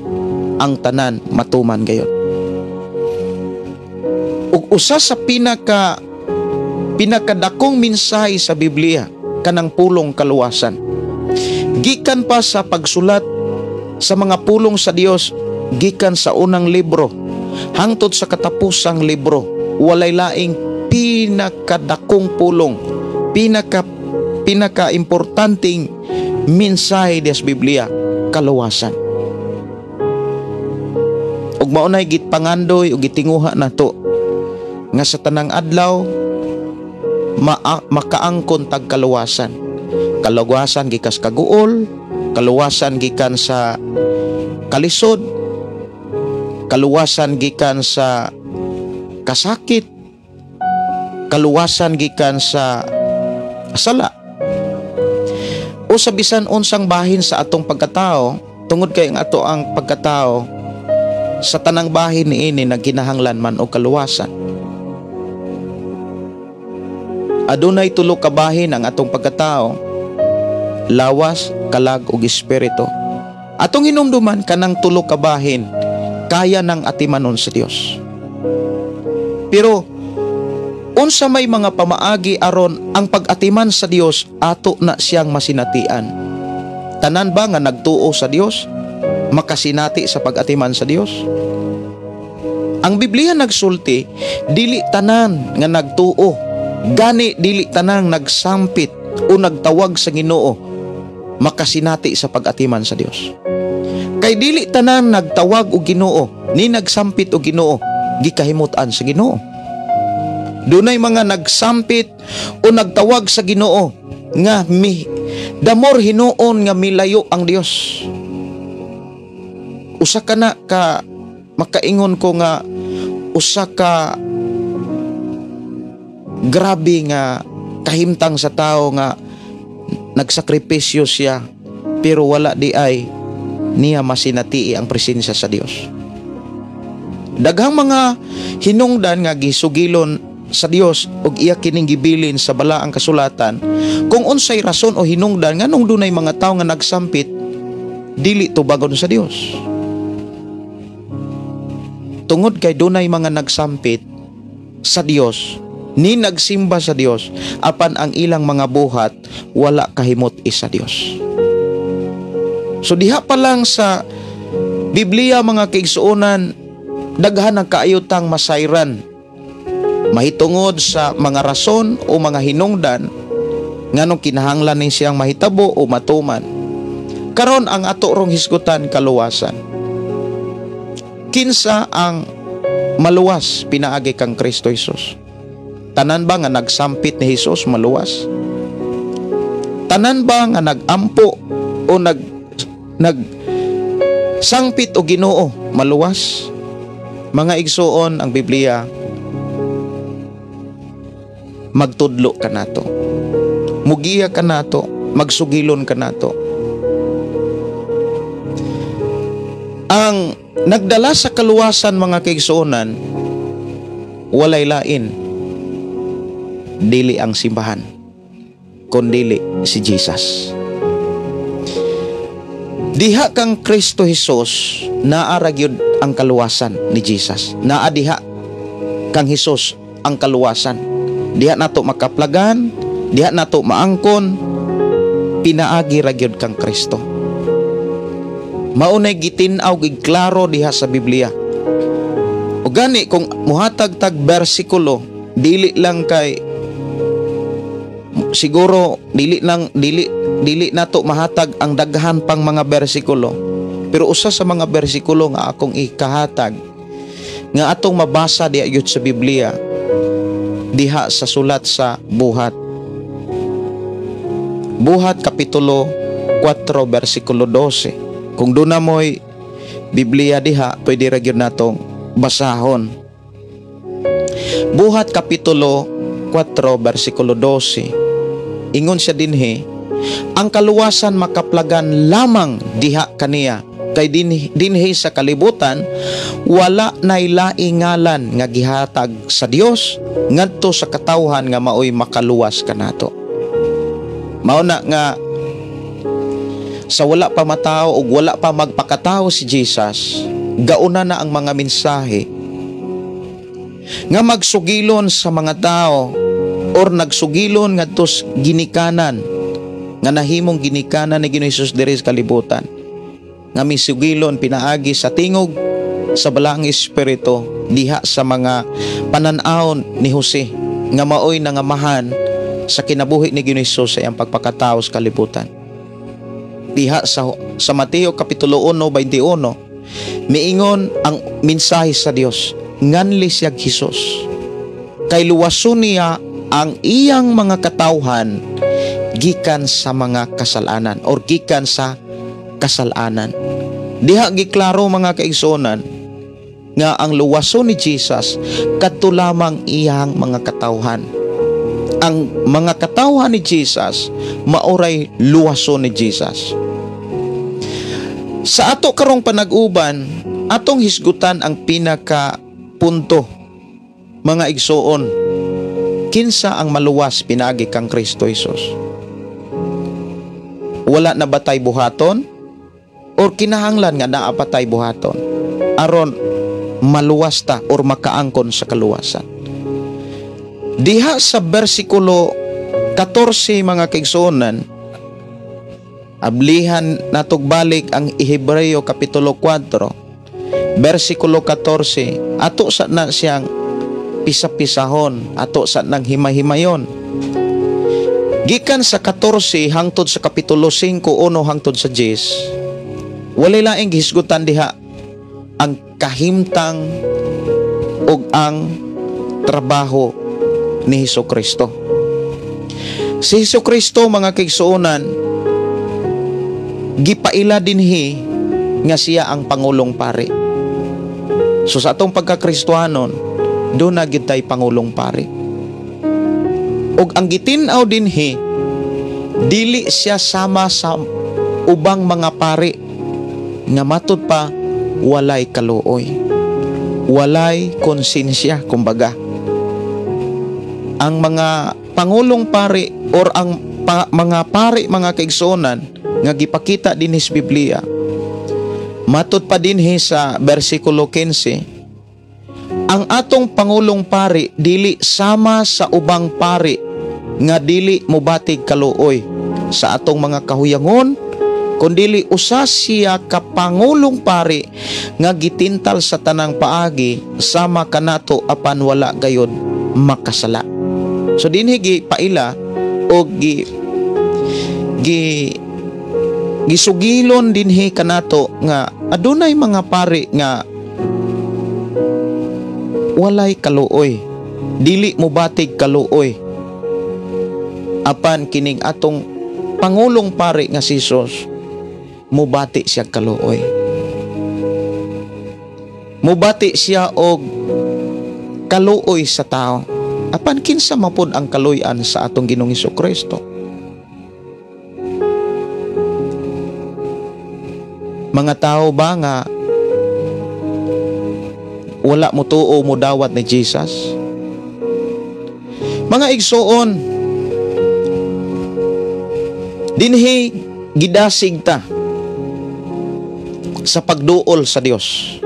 Ang tanan matuman gayod. Ug usa sa pinakadakong mensahe sa Biblia, kanang pulong kaluwasan. Gikan pa sa pagsulat sa mga pulong sa Dios, gikan sa unang libro hangtod sa katapusang libro, walay laing pinakadakong pulong, pinaka importanteng mensahe des Biblia, kaluwasan. Ug mao nay gitpangandoy ug gitinguha nato nga sa tanang adlaw makaangkon tag kaluwasan. Kaluwasan gikan sa kaguol, kaluwasan gikan sa kalisod, kaluwasan gikan sa kasakit, kaluwasan gikan sa sala o sa bisan unsang bahin sa atong pagkatao, tungod kay ang ato ang pagkatao Sa tanang bahin niini nagkinahanglan man og kaluwasan. Adunay tulo ka bahin ang atong pagkatao: lawas, kalag ug espiritu. Atong hinumduman kanang tulo ka bahin kaya nang atimanon sa Dios. Pero unsa may mga pamaagi aron ang pag-atiman sa Dios ato na siyang masinatian? Tanan ba nga nagtuo sa Dios makasinati sa pag-atiman sa Dios? Ang Biblia nagsulti, dili tanan nga nagtuo, gani dili tanang nagsampit o nagtawag sa Ginoo makasinati sa pag-atiman sa Dios. Kay dili tanan nagtawag og Ginoo ni nagsampit og Ginoo gikahimut-an sa Ginoo. Dunay mga nagsampit o nagtawag sa Ginoo nga mi damor hinuon nga milayo ang Dios. Usa ka na ka makaingon ko nga usa ka grabe nga kahimtang sa tao nga nagsakripisyo siya pero wala di ay niya masinati ang presensya sa Dios. Daghang mga hinungdan nga gisugilon sa Dios og iya kining gibilin sa balaang kasulatan kung unsay rason o hinungdan nganong dunay mga tawo nga nagsampit dili tubagon sa Dios. Tungod kay dunay mga nagsampit sa Dios ni nagsimba sa Dios apan ang ilang mga buhat wala kahimot isa Dios. So diha pa lang sa Biblia, mga kaigsuonan, daghan ang kaayutang masayran mahitungod sa mga rason o mga hinungdan nganong kinahanglan ni siyang mahitabo o matuman. Karon ang ato rong hisgutan, kaluwasan. Kinsa ang maluwas pinaagi kang Kristo Jesus? Tanan ba nga nagsampit ni Jesus maluwas? Tanan ba nga nagampo o nag nag sangpit o Ginoo maluwas? Mga igsuon, ang Biblia magtudlo kanato, mugiya kanato, magsugilon kanato. Ang nagdala sa kaluwasan, mga kaigsuonan, walay lain dili ang simbahan kundili si Jesus. Diha kang Kristo Jesus naa ra gyud ang kaluwasan ni Jesus. Naa diha kang Hesus ang kaluwasan. Diha nato makaplagan, diha nato maangkon, pinaagi ra gyud kang Kristo. Maunay gitin-aw gid klaro diha sa Biblia. O gani kung muhatag tag bersikulo, dili lang kay siguro dili lang dili dili nato mahatag ang daghan pang mga bersikulo. Pero usa sa mga bersikulo nga akong ikahatag nga atong mabasa diha gyud sa Biblia, diha sa sulat sa Buhat. Buhat kapitulo 4 bersikulo 12. Kung duna mo'y Biblia diha, pwede ra gyud natong basahon. Buhat kapitulo 4 bersikulo 12. Ingon siya dinhi, ang kaluwasan makaplagan lamang diha kaniya kay dinhi sa kalibutan wala nay laing ngalan nga gihatag sa Dios ngadto sa katawhan nga maoy makaluwas kanato. Mao na nga sa wala pa matao ug wala pa magpakatao si Jesus, gauna na ang mga mensahe nga magsugilon sa mga tao or nagsugilon ngadto sa ginikanan nga nahimong ginikanan ni Ginoong Hesus diri sa kalibutan, nga misugilon pinaagi sa tingog sa Balaang Espiritu diha sa mga panan-awon ni Jose nga maoy nangamahan sa kinabuhi ni Ginoong Hesus sa iyang pagpakatao sa kalibutan. Diha sa Mateo kapitulo 1:21, miingon ang mensahe sa Dios, nganli siya Hesus kay luwason niya ang iyang mga katawhan gikan sa mga kasalanan or gikan sa kasalanan. Diha giklaro, mga kaigsuonan, nga ang luwason ni Jesus kadto lamang iyang mga katawhan. Ang mga katawhan ni Jesus maoray luwason ni Jesus. Sa ato karong panag-uban, Atong hisgutan ang pinaka punto, mga igsuon, kinsa ang maluwas pinaagi kang Kristo Jesus? Wala na ba tay buhaton? Or kinahanglan nga naa pa tay buhaton aron maluwas ta or makaangkon sa kaluwasan? Diha sa bersikulo 14, mga kaigsuonan, ablihan natog balik ang Hebreo Kapitulo 4 bersikulo 14. Ato sa na siyang pisa-pisahon, ato sa nang himay-himayon gikan sa 14 hangtod sa Kapitulo 5, 1 hangtod sa 10. Walay laing gihisgutan diha ang kahimtang ug ang trabaho ni Hesus Kristo. Si Hesus Kristo, mga kaigsuonan, gipaila dinhi nga siya ang pangulong pari. So sa atong pagkakristohanon, duna gyud tay pangulong pari. Ug ang gitin-aw dinhi, dili siya sama sa ubang mga pari nga matud pa walay kaluoy. Walay konsensya kumbaga. Ang mga pangulong pari or ang mga pari, mga kaigsuonan, nga gipakita dinhi sa Biblia, matud pa dinhi sa bersikulo 15, ang atong pangulong pari dili sama sa ubang pari nga dili mobatig kaluoy sa atong mga kahuyangon, kundili usa siya ka pangulong pari nga gitintal sa tanang paagi sama kanato, apan wala gayod makasala. So dinhi gi paila o gi gi gisugilon dinhi kanato nga adunay mga pari nga walay kaluoy, dili mobatig kaluoy, apan kining atong pangulong pari nga si Jesus, mubati siya kaluoy, mubati siya og kaluoy sa tao. Apan kinsa mapud ang kaluoyan sa atong Ginoong Kristo? Mga tao ba nga wala motuo modawat ni Jesus? Mga igsuon, dinhi gidasig ta sa pagduol sa Dios.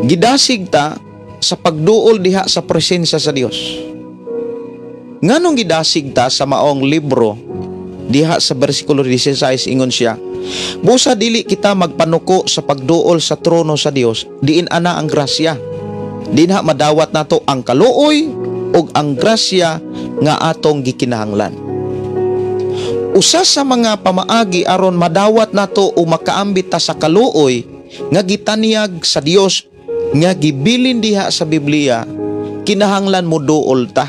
Gidasig ta sa pagduol diha sa presensya sa Dios. Nganong gidasig ta sa maong libro? Diha sa bersikulo 16, ingon siya, "Busa dili kita magpanuko sa pagduol sa trono sa Dios, diin ana ang grasya. Dinha madawat nato ang kaluoy ug ang grasya nga atong gikinahanglan." Usa sa mga pamaagi aron madawat nato o makaambit ta sa kaluoy nga gitaniyag sa Dios nga gibilin diha sa Biblia, kinahanglan moduol ta.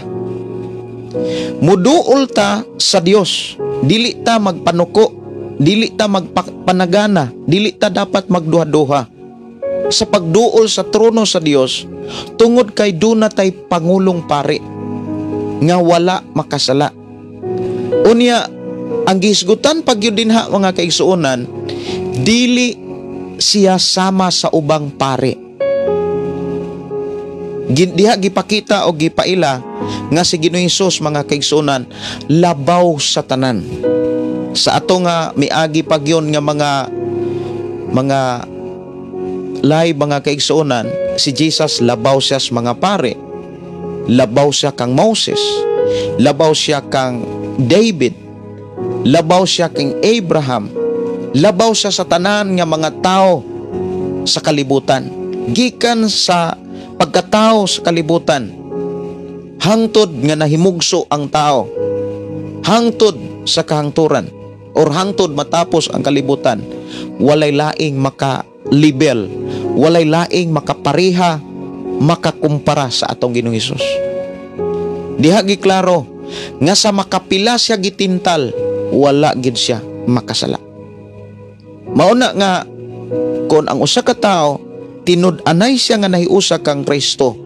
Moduol ta sa Dios. Dili ta magpanuko, dili ta magpanagana, dili ta dapat magduha-duha sa pagduol sa trono sa Dios, tungod kay duna tay pangulong pari nga wala makasala. Unya, ang gihisgutan pagyud dinha, mga kaigsuonan, dili siya sama sa ubang pari. Diha gipakita o gipaila nga si Ginoong Hesus, mga kaigsuonan, labaw sa tanan. Sa ato nga miagi pagyon nga mga live, mga kaigsuonan, si Jesus labaw siya sa mga pare. Labaw siya kang Moses, labaw siya kang David, labaw siya kang Abraham, labaw siya sa tanan nga mga tao sa kalibutan. Gikan sa pagkatao sa kalibutan, hangtod nga nahimugso ang tao, hangtod sa kahangturan, or hangtod matapos ang kalibutan, walay laing makalibel, walay laing makapareha, makakumpara sa atong Ginoong Hesus. Diha giklaro nga sa makapila siya gitintal, wala gid siya makasala. Mauna nga kon ang usa ka tawo tinud-anay siya nga nahiusa kang Kristo,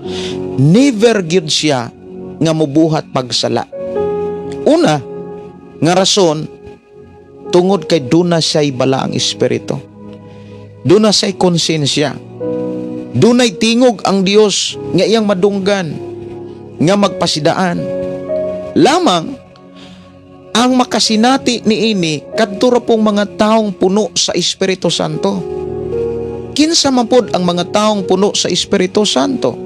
never gyud siya nga mobuhat pagsala. Una nga rason, tungod kay duna siya'y balaang espiritu. Duna say konsensya. Dunay tingog ang Dios nga iyang madunggan, nga magpasidaan. Lamang ang makasinati niini kadto ra pong mga taong puno sa Espiritu Santo. Kinsa man pod ang mga taong puno sa Espiritu Santo?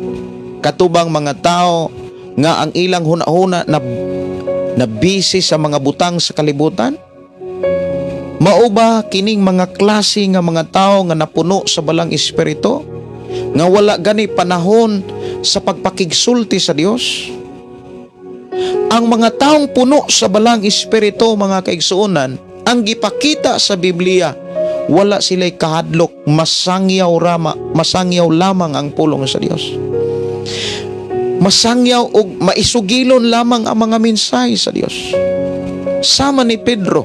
Katubang mga tao nga ang ilang hunahuna na na busy sa mga butang sa kalibutan? Mao ba kining mga klase nga mga tao nga napuno sa balang espiritu? Nga wala gani panahon sa pagpakigsulti sa Dios? Ang mga taong puno sa balang espiritu, mga kaigsuonan, ang gipakita sa Biblia, wala sila'y kahadlok, masangyaw rama, masangyaw lamang ang pulong sa Dios. Masangyaw og maisugilon lamang ang mga mensahe sa Dios. Sama ni Pedro,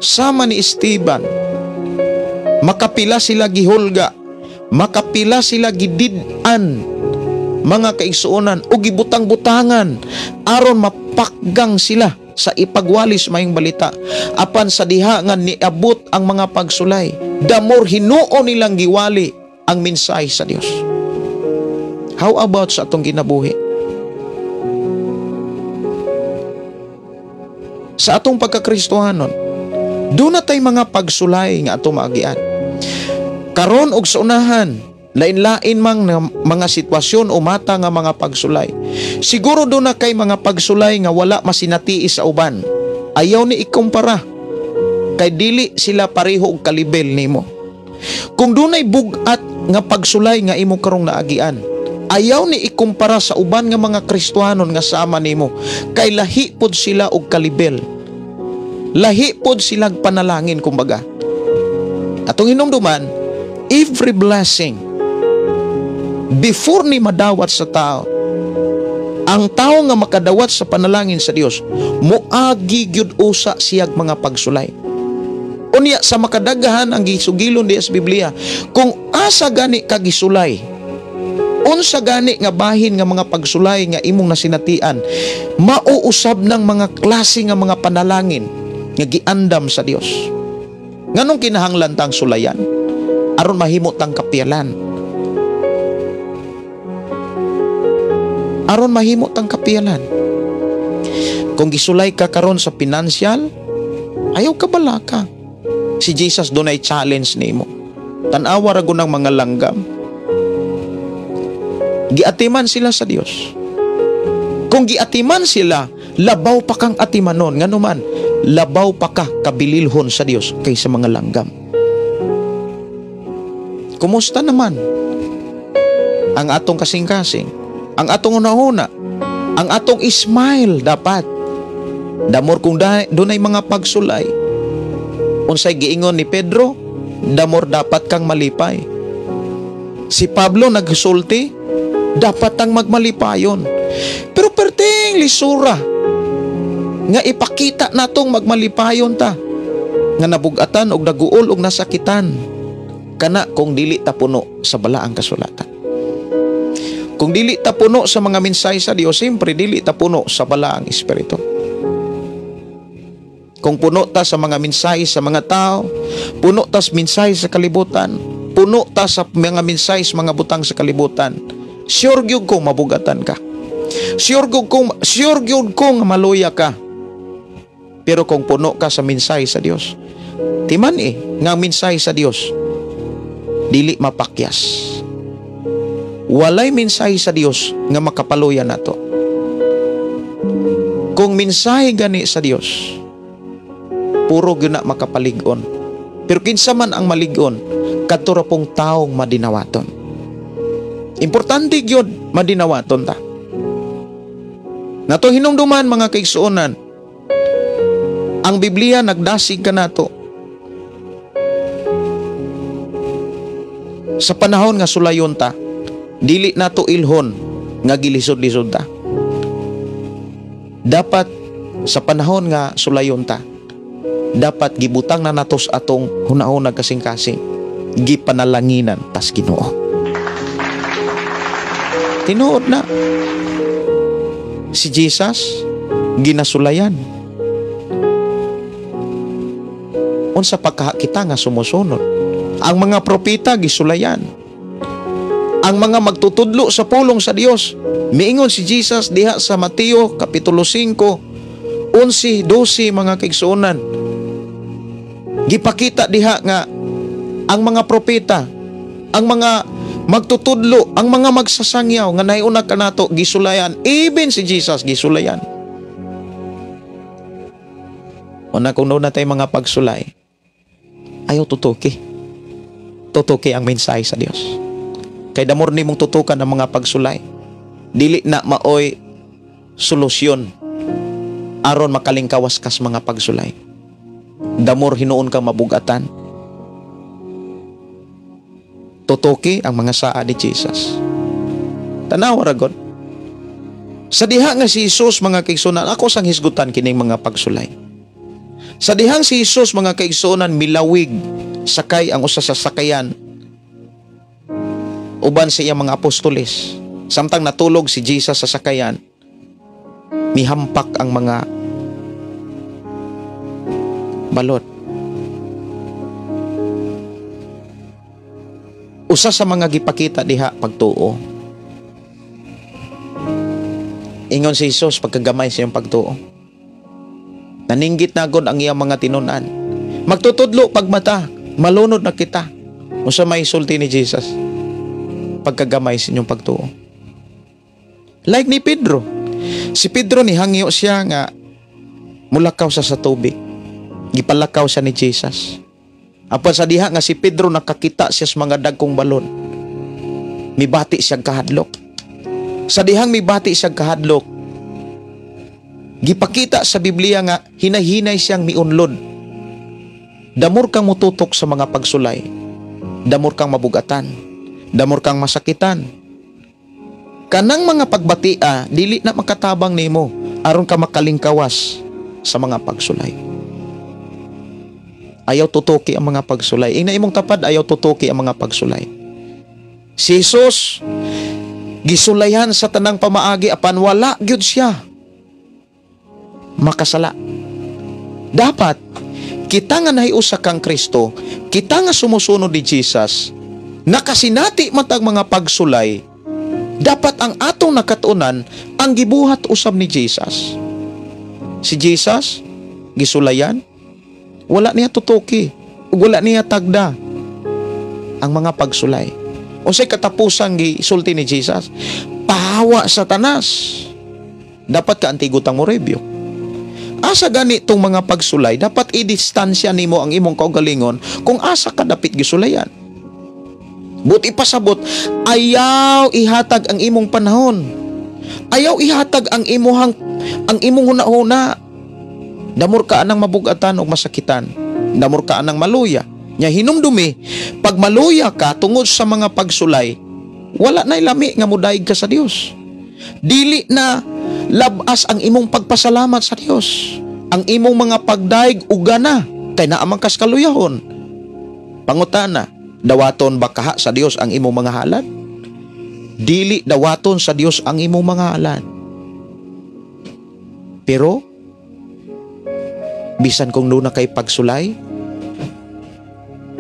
sama ni Esteban, makapila sila gihulga, makapila sila gidid-an, mga kaigsuonan, o gibutang-butangan aron mapakgang sila sa ipagwalis mayong balita. Apan sa diha nga niabot ang mga pagsulay, damor hinuon nilang giwali ang mensahe sa Dios. How about sa atong kinabuhi? Sa atong pagkakristohanon, doon na tay mga pagsulay nga atong maagian. Karon og sa unahan, lain-lain mang mga sitwasyon o mata nga mga pagsulay. Siguro doon na kay mga pagsulay nga wala masinati sa uban. Ayaw ni ikumpara. Kay dili sila pareho og kalibel nimo. Kung dunay bug-at nga pagsulay nga imo karong naagian, ayaw ni ikumpara sa uban nga mga Kristohanon nga sama nimo, kay lahi pod sila og kalibel. Lahi pod silag panalangin kumbaga. Atong hinumduman, every blessing before ni madawat sa tao, ang tao nga makadawat sa panalangin sa Dios, moagi gyud usa siyag mga pagsulay. Unya sa makadaghan ang gisugilon diya sa Biblia, kung asa gani ka gisulay, unsa gani nga bahin nga mga pagsulay nga imong nasinatian, mauusab ng mga klase nga mga panalangin nga giandam sa Dios. Nganong kinahanglan tang sulayan? Aron mahimo tang kapiyalan. Aron mahimo tang kapiyalan. Kung gisulay ka karon sa pinansyal, ayaw ka balaka. Si Jesus dunay challenge nimo. Tan-awa ra gunang mga langgam. Giatiman sila sa Dios. Kung giatiman sila, labaw pa kang atimanon. Nganuman, labaw pa ka kabililhon sa Dios kaysa mga langgam. Kumusta naman ang atong kasing-kasing, ang atong unahuna, ang atong smile dapat. Damor kung dunay mga pagsulay. Unsay giingon ni Pedro, damor dapat kang malipay. Si Pablo nagsulti, dapat tang magmalipayon. Pero perting lisura nga ipakita natong magmalipayon ta nga nabugatan og naguol og nasakitan kana kung dili ta puno sa balaang kasulatan. Kung dili ta puno sa mga mensahe sa Dios, siyempre dili ta puno sa balaang espiritu. Kung puno ta sa mga mensahe sa mga tao, puno ta sa mensahe sa kalibutan, puno ta sa mga mensahe sa mga butang sa kalibutan, sure gyud kong mabugatan ka. Sure gyud kong maluya ka. Pero kung puno ka sa mensahe sa Dios, timan nga mensahe sa Dios dili mapakyas. Walay mensahe sa Dios nga makapaluya nato. Kung mensahe gani sa Dios, puro gyud na makapalig-on. Pero kinsa man ang malig-on, kadto ra pong taong madinawaton. Importante gyud madinawaton ta. Nato hinumduman mga kaigsuonan, ang Biblia nagdasig kanato sa panahon nga sulayon ta, dili nato ilhon nga gilisod-lisod ta. Dapat sa panahon nga sulayon ta, dapat gibutang na natos atong hunahuna kasing-kasing, gipanalanginan tas Ginoo. Tinuod na si Jesus ginasulayan. Unsa pa kita nga sumusunod? Ang mga propeta gisulayan. Ang mga magtutudlo sa pulong sa Dios. Miingon si Jesus diha sa Mateo kapitulo 5, 11, 12 mga kaigsuonan. Gipakita diha nga ang mga propeta, ang mga magtutudlo, ang mga magsasangyaw nga nahiuna kanato gisulayan, even si Jesus gisulayan. Una kung doon natay mga pagsulay, ayaw tutuki. Tutuki ang mensahe sa Dios. Kay damor nimong tutukan ang mga pagsulay, dili na maoy solusyon aron makalingkawas kas mga pagsulay. Damor hinuon kang mabugatan. Tutuki ang mga saa ni Jesus. Tanawa ra god. Sa diha nga si Jesus mga kaigsuonan, ako sang hisgutan kining mga pagsulay. Sa dihang si Jesus mga kaigsuonan milawig sakay ang usa sa sakayan uban sa iyang mga apostoles. Samtang natulog si Jesus sa sakayan, mihampak ang mga balot. Usa sa mga gipakita diha pagtuo. Ingon si Jesus pagkagamay sa iyang pagtuo. Naninggit na gud ang iyang mga tinun-an. Magtutudlo pagmata, malunod na kita. Usa may sulti ni Jesus pagkagamay sa inyong pagtuo. Like ni Pedro. Si Pedro nihangyo siya nga mulakaw siya sa tubig. Gipalakaw siya ni Jesus. Apan sa diha nga si Pedro nakakita siya sa mga dagkong balon, mibati siyang kahadlok. Sa dihang mibati siyang kahadlok, gipakita sa Biblia nga hinahinay siyang miunlod. Damor kang mututok sa mga pagsulay, damor kang mabugatan, damor kang masakitan. Kanang mga pagbatia dili na makatabang nimo aron ka makalingkawas sa mga pagsulay. Ayaw tutuki ang mga pagsulay. Ina imong tapad, ayaw tutuki ang mga pagsulay. Si Jesus gisulayan sa tanang pamaagi apan wala gyud siya makasala. Dapat kita nga nahiusa kang Kristo, kita nga sumusunod ni Jesus, nakasinati matag mga pagsulay, dapat ang atong nakatunan ang gibuhat usab ni Jesus. Si Jesus gisulayan, wala niya tutuki, wala niya tagda ang mga pagsulay. Unsay katapusang gisulti ni Jesus? Pahawa Satanas. Dapat ka antigutang mo review. Asa gani tong mga pagsulay, dapat i-distansya nimo ang imong kaugalingon kung asa ka dapit gisulayan. Buti pasabot, ayaw ihatag ang imong panahon. Ayaw ihatag ang imuhang ang imong hunahuna. Damor ka anang mabugatan og masakitan. Damor ka anang maluya. Nya hinumdumi, pag maluya ka tungod sa mga pagsulay, wala na lami nga mudaig ka sa Dios. Dili na labas ang imong pagpasalamat sa Dios. Ang imong mga pagdaig uga na kay naa man kas kaluyahon. Pangutana, dawaton ba kaha sa Dios ang imong mga halad? Dili dawaton sa Dios ang imong mga halad. Pero bisan kung duna kay pagsulay,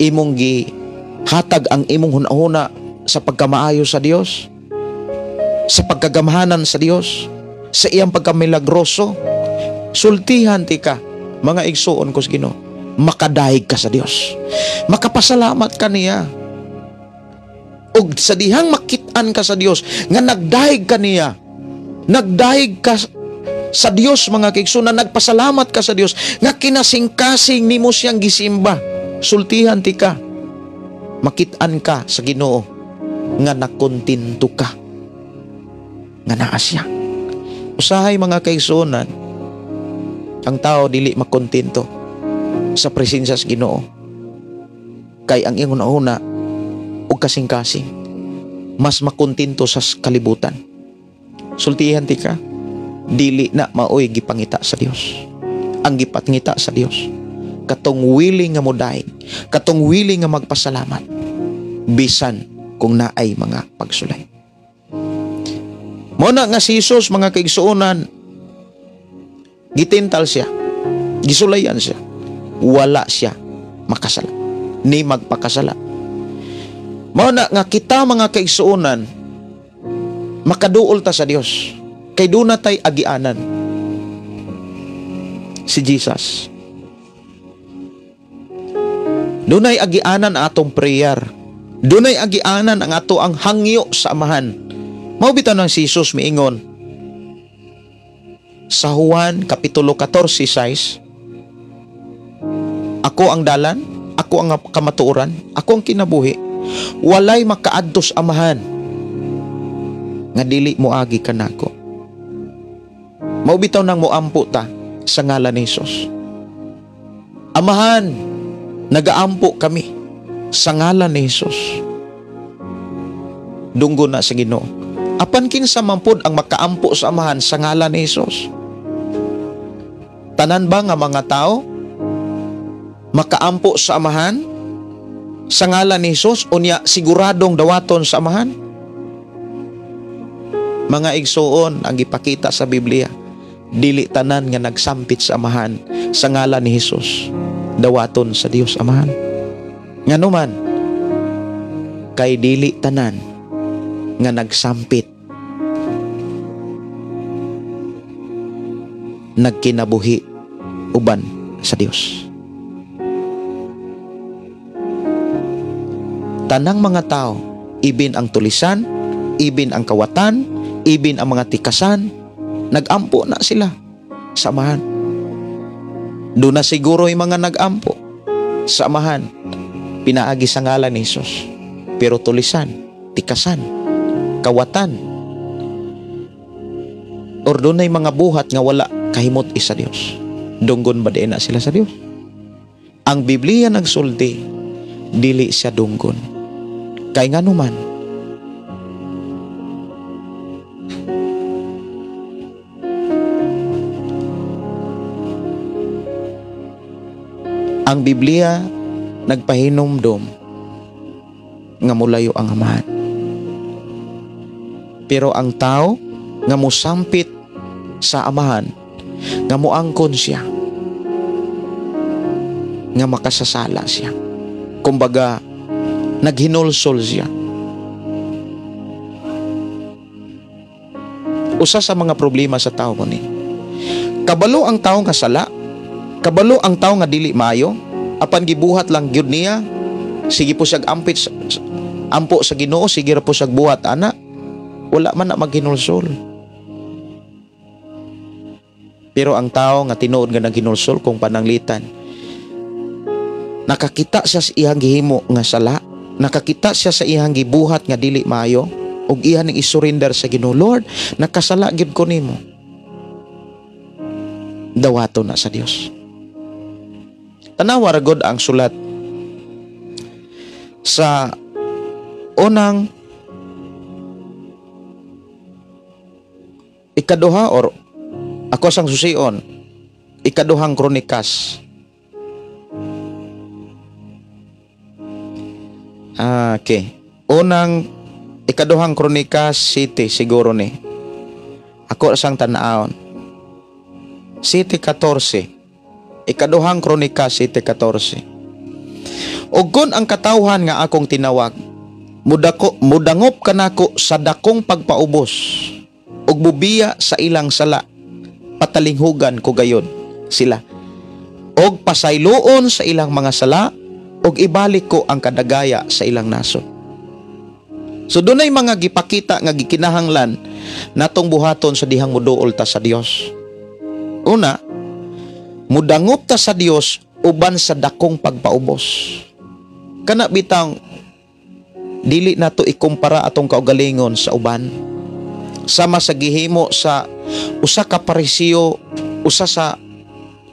imong gihatag ang imong hunahuna sa pagkamaayo sa Dios, sa pagkagamhanan sa Dios, sa iyang pagkamilagroso, sultihan ti ka, mga igsuon ko sa Ginoo, makadahig ka sa Dios, makapasalamat ka niya. Ug sa dihang makit-an ka sa Dios nga nagdahig ka niya, nagdahig ka sa Dios mga kaigsuonan, nagpasalamat ka sa Dios nga kinasingkasing nimo siyang gisimba, sultihan ti ka, makit-an ka sa Ginoo nga nakontento ka nga naa siya. Usahay mga kaigsuonan, ang tao dili makontento sa presensya sa Ginoo kay ang iyang hunahuna ug kasing-kasing mas makontento sa kalibutan. Sultihan ti ka, dili na maoy gipangita sa Dios. Ang gipangita sa Dios katong willing nga modaig, katong willing nga magpasalamat bisan kung naay mga pagsulay. Mao na nga si Jesus mga kaigsuonan, gitintal siya, gisulayan siya, wala siya makasala ni magpakasala. Mao na nga kita mga kaigsuonan makaduol ta sa Dios kay duna tay agianan si Jesus. Dunay agianan ang atong prayer. Dunay agianan ang ato ang hangyo sa Amahan. Mao bitaw nang si Jesus miingon sa Juan Kapitulo 14:6, ako ang dalan, ako ang kamatuoran, ako ang kinabuhi. Walay makaadto sa Amahan nga dili moagi kanako. Mao bitaw nang moampo ta sa ngalan ni Jesus. Amahan, nagaampo kami sa ngalan ni Jesus. Dunggo na sa Ginoo. Apan kinsa man pod ang makaampo sa Amahan sa ngalan ni Jesus? Tanan ba nga mga tao makaampo sa Amahan sa ngalan ni Jesus unya siguradong dawaton sa Amahan? Mga igsuon, ang gipakita sa Biblia, dili tanan nga nagsampit sa Amahan sa ngalan ni Jesus dawaton sa Dios Amahan. Nganuman, kay dili tanan nga nagsampit nagkinabuhi uban sa Dios. Tanang mga tao, ibin ang tulisan, ibin ang kawatan, ibin ang mga tikasan, nagampo na sila sa Amahan. Doon na siguro yung mga nagampo sa Amahan, pinaagi sa ngalan ni Jesus. Pero tulisan, tikasan, kawatan, or doon na'y mga buhat nga wala kahimot isa Dios. Dunggon ba din na sila sa Dios? Ang Biblia nagsulti, dili siya dunggon. Kay nganuman, ang Biblia nagpahinumdom nga mulayo ang Amahan. Pero ang tao nga mosampit sa Amahan, nga moangkon siya, nga makasasala siya. Kumbaga, naghinulsol siya. Usa sa mga problema sa tao mo ni, kabalo ang tao nga sala, kabalo ang tao nga dili maayo, apan gibuhat lang gyud niya, sige po siyag ampit, ampo sa Ginoo, sige ra po siyag buhat ana, wala man na maghinulsol. Pero ang tao nga tinuod nga naghinulsol kung pananglitan, nakakita siya sa iyang gihimo nga sala, nakakita siya sa iyang gibuhat nga dili maayo, ug iya ning isurrender sa Ginoo. Lord, nakasala gyud ko nimo. Dawato na sa Dios. Tanawa ra gud ang sulat sa unang ikaduha or ako sang susion, ikaduhang Kronikas. Okay. Unang ikaduhang Kronikas City siguro ni. Ako sang tan-awon. City 14. Ikaduhang Kronikas City 14. Og kun ang katawhan nga akong tinawag, mudangop kanako sa dakong pagpaubos ug bubiya sa ilang sala, patalinghugan ko gayon sila og pasayloon sa ilang mga sala og ibalik ko ang kadagaya sa ilang nasod. So dunay mga gipakita nga gikinahanglan natong buhaton sa dihang muduol ta sa Dios. Una, mudangop ta sa Dios uban sa dakong pagpaubos. Kana bitang dili nato ikumpara atong kaugalingon sa uban. Sama sa gihimo sa usa ka Parisiyo, usa sa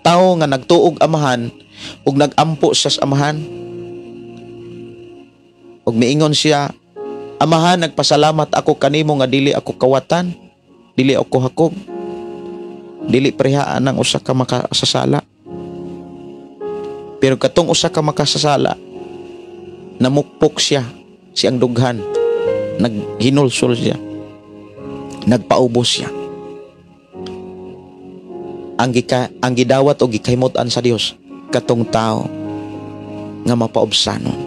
tawo nga nagtuog Amahan ug nagampo siya sa Amahan. Ug miingon siya, Amahan, nagpasalamat ako kanimo nga dili ako kawatan, dili ako hakog, dili prehaan ang usa ka makasasala. Pero katong usa ka makasasala, namukpok siya, siyang dughan, naghinulsol siya, nagpaubos siya. Ang gidawat o gikahimut-an sa Dios katong tao nga mapaubsanon.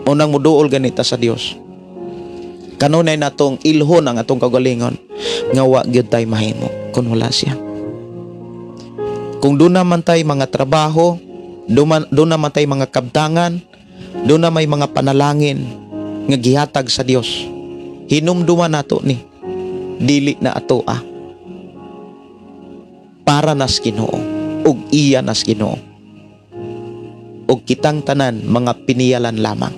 Unang muduol ganita sa Dios. Kanunay natong ilhon ang atong kaugalingon nga wa gyud tay mahimo kun wala siya. Kung doon naman tay mga trabaho, doon naman tay mga kabtangan, doon na may mga panalangin nga gihatag sa Dios. Hinumduman nato ni dili na ato ah. Para nas Ginoo ug iya nas Ginoo. Ug kitang tanan mga piniyalan lamang.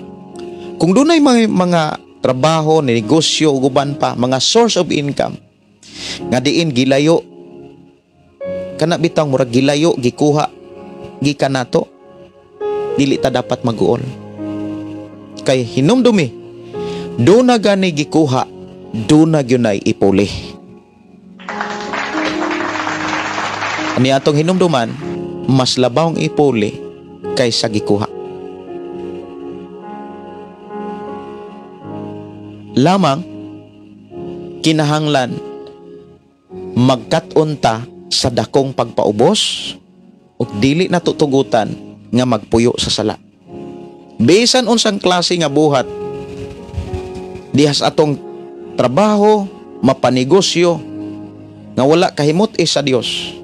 Kung dunay mga trabaho, negosyo ug uban pa, mga source of income nga diin gilayo kana bitang murag gilayo gikuha gikan nato, dili ta dapat maguol. Kay hinumdumi, do na gani gikuha, do na gyunay ipuli. Ani atong hinumduman, mas labawng ipuli kaysa gikuha. Lamang kinahanglan magkat-on ta sa dakong pagpaubos ug dili na tutugutan nga magpuyo sa sala. Bisan unsang klase nga buhat dihas atong trabaho, mapanegosyo nga wala kahimut-i sa Dios,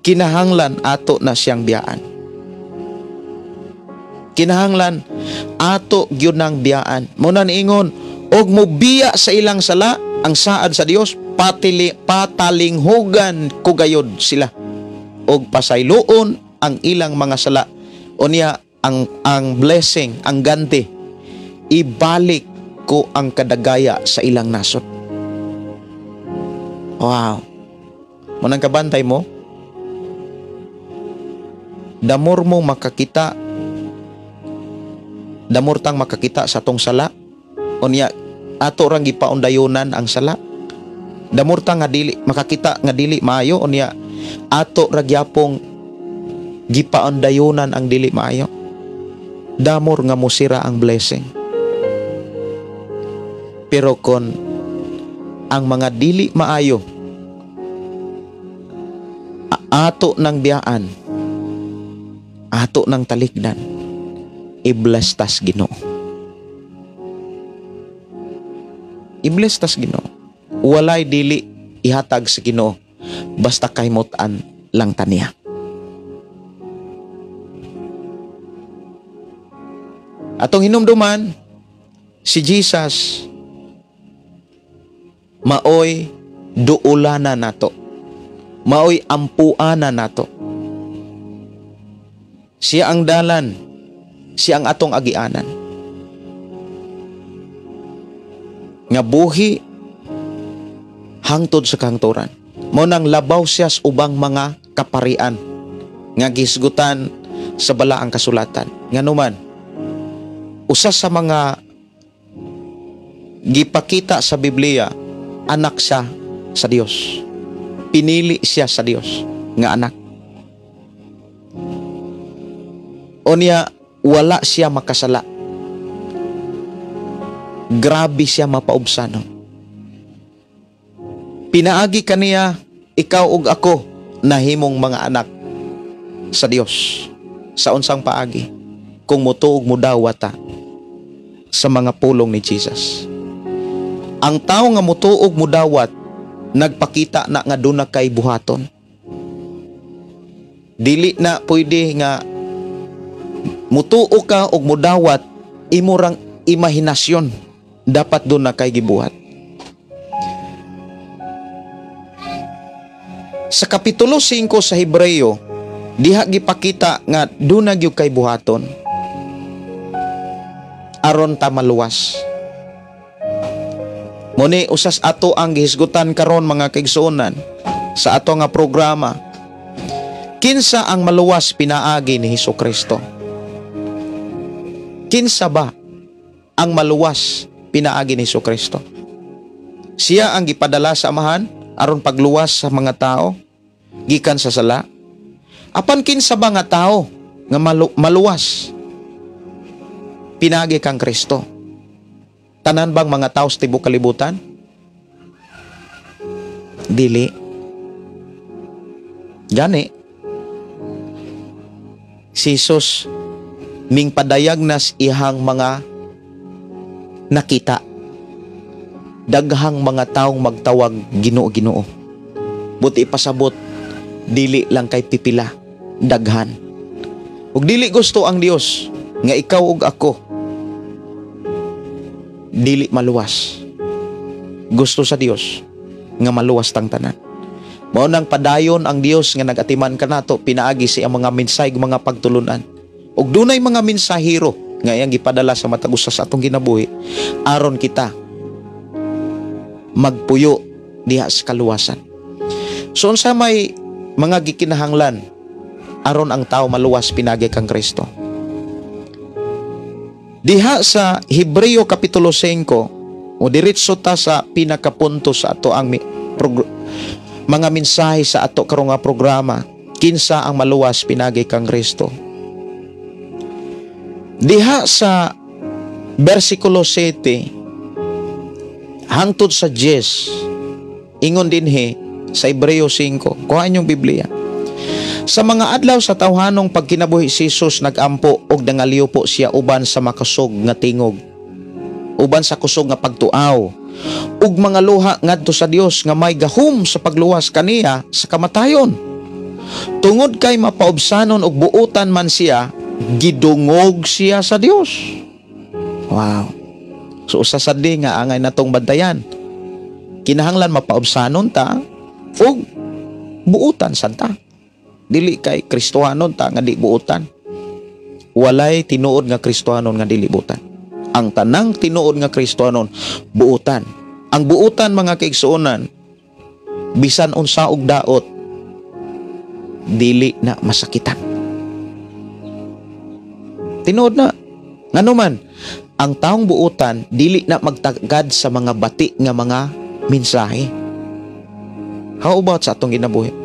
kinahanglan ato na siyang biyaan. Kinahanglan ato gyud nang biyaan. Muna niingon og mobiya sa ilang sala ang saad sa Dios, patalinghugan ko gayod sila og pasayloon ang ilang mga sala. Unya ang blessing, ang ganti, ibalik ko ang kadagaya sa ilang nasod. Wow. Munang kabantay mo, damor mo makakita, damor tang makakita sa tong sala. Unya ato rang gipaundayonan ang sala. Damor ta nga dili makakita nga dili maayo, unya ato ra gyapong gipaundayonan ang dili maayo. Damor nga mosira ang blessing. Pero kon ang mga dili maayo ato nang biyaan, ato nang talikdan, i-bless tas Ginoo. I-bless tas Ginoo. Walay dili ihatag sa Ginoo basta kahimutan lang taniya. Atong hinumduman, si Jesus maoy duulana nato, maoy ampuana nato. Siya ang dalan, siya ang atong agianan nga buhi hangtod sa kahangturan. Mao nang labaw siya sa ubang mga kaparian nga gisgutan sa balaang kasulatan. Nganuman, usa sa mga gipakita sa Biblia, anak siya sa Dios. Pinili siya sa Dios nga anak. Unya wala siya makasala. Grabe siya mapaubsano. Pinaagi kaniya ikaw ug ako nahimong mga anak sa Dios. Sa unsang paagi? Kung motuog modawat ta sa mga pulong ni Jesus. Ang tao nga motuog modawat, nagpakita na nga duna kay buhaton. Dili na pwede nga mutuo ka og modawat, imo rang imahinasyon, dapat duna kay gibuhat. Sa Kapitulo 5 sa Hebreo, diha gipakita nga duna gyud kay buhaton aron ta maluwas. Muni usas ato ang gihisgutan karon mga kaigsuonan sa ato nga programa. Kinsa ang maluwas pinaagi ni Hesukristo? Kinsa ba ang maluwas pinaagi ni Hesukristo? Siya ang gipadala sa Amahan aron pagluwas sa mga tao gikan sa sala. Apan kinsa ba nga tao nga maluwas pinaagi kang Kristo? Tanan bang mga tao sa tibuok kalibutan? Dili. Gani si Jesus Ming padayag nas ihang mga nakita. Daghang mga taong magtawag, "Ginoo, Ginoo." Buot ipasabot, dili lang kay pipila, daghan. Ug dili gusto ang Dios nga ikaw ug ako dili maluwas. Gusto sa Dios nga maluwas tang tanan. Mao nang padayon ang Dios nga nagatiman kanato pinaagi sa iyang mga mensahe, mga pagtulunan. Ug dunay mga mensahero nga iyang gipadala sa matag usa sa atong kinabuhi aron kita magpuyo diha sa kaluwasan. So unsa may mga gikinahanglan aron ang tao maluwas pinaagi kang Kristo? Diha sa Hebreo Kapitulo 5, o diretso ta sa pinakapunto sa ato ang mga mensahe sa ato karong nga programa, kinsa ang maluwas pinaagi kang Kristo. Diha sa versikulo 7 hangtod sa 10, ingon dinhi sa Hebreo 5, kuha inyong Biblia. Sa mga adlaw sa tawhanong pagkinabuhi, si Jesus nagampo og nangaliw po siya uban sa makusog nga tingog, uban sa kusog nga pagtuaw ug mga luha ngadto sa Dios nga may gahom sa pagluwas kaniya sa kamatayon. Tungod kay mapaubsanon og buotan man siya, gidungog siya sa Dios. Wow. So usa sad di nga angay natong bantayan. Kinahanglan mapaubsanon ta ug buotan sad ta. Dili kay Kristohanon ta nga di buotan. Walay tinuod nga Kristohanon nga dili buotan. Ang tanang tinuod nga Kristohanon, buotan. Ang buotan, mga kaigsuonan, bisan unsa og daot, dili na masakitan. Tinuod na. Ngano man, ang taong buotan dili na magtagad sa mga bati nga mga mensahe. How about sa atong ginabuhi?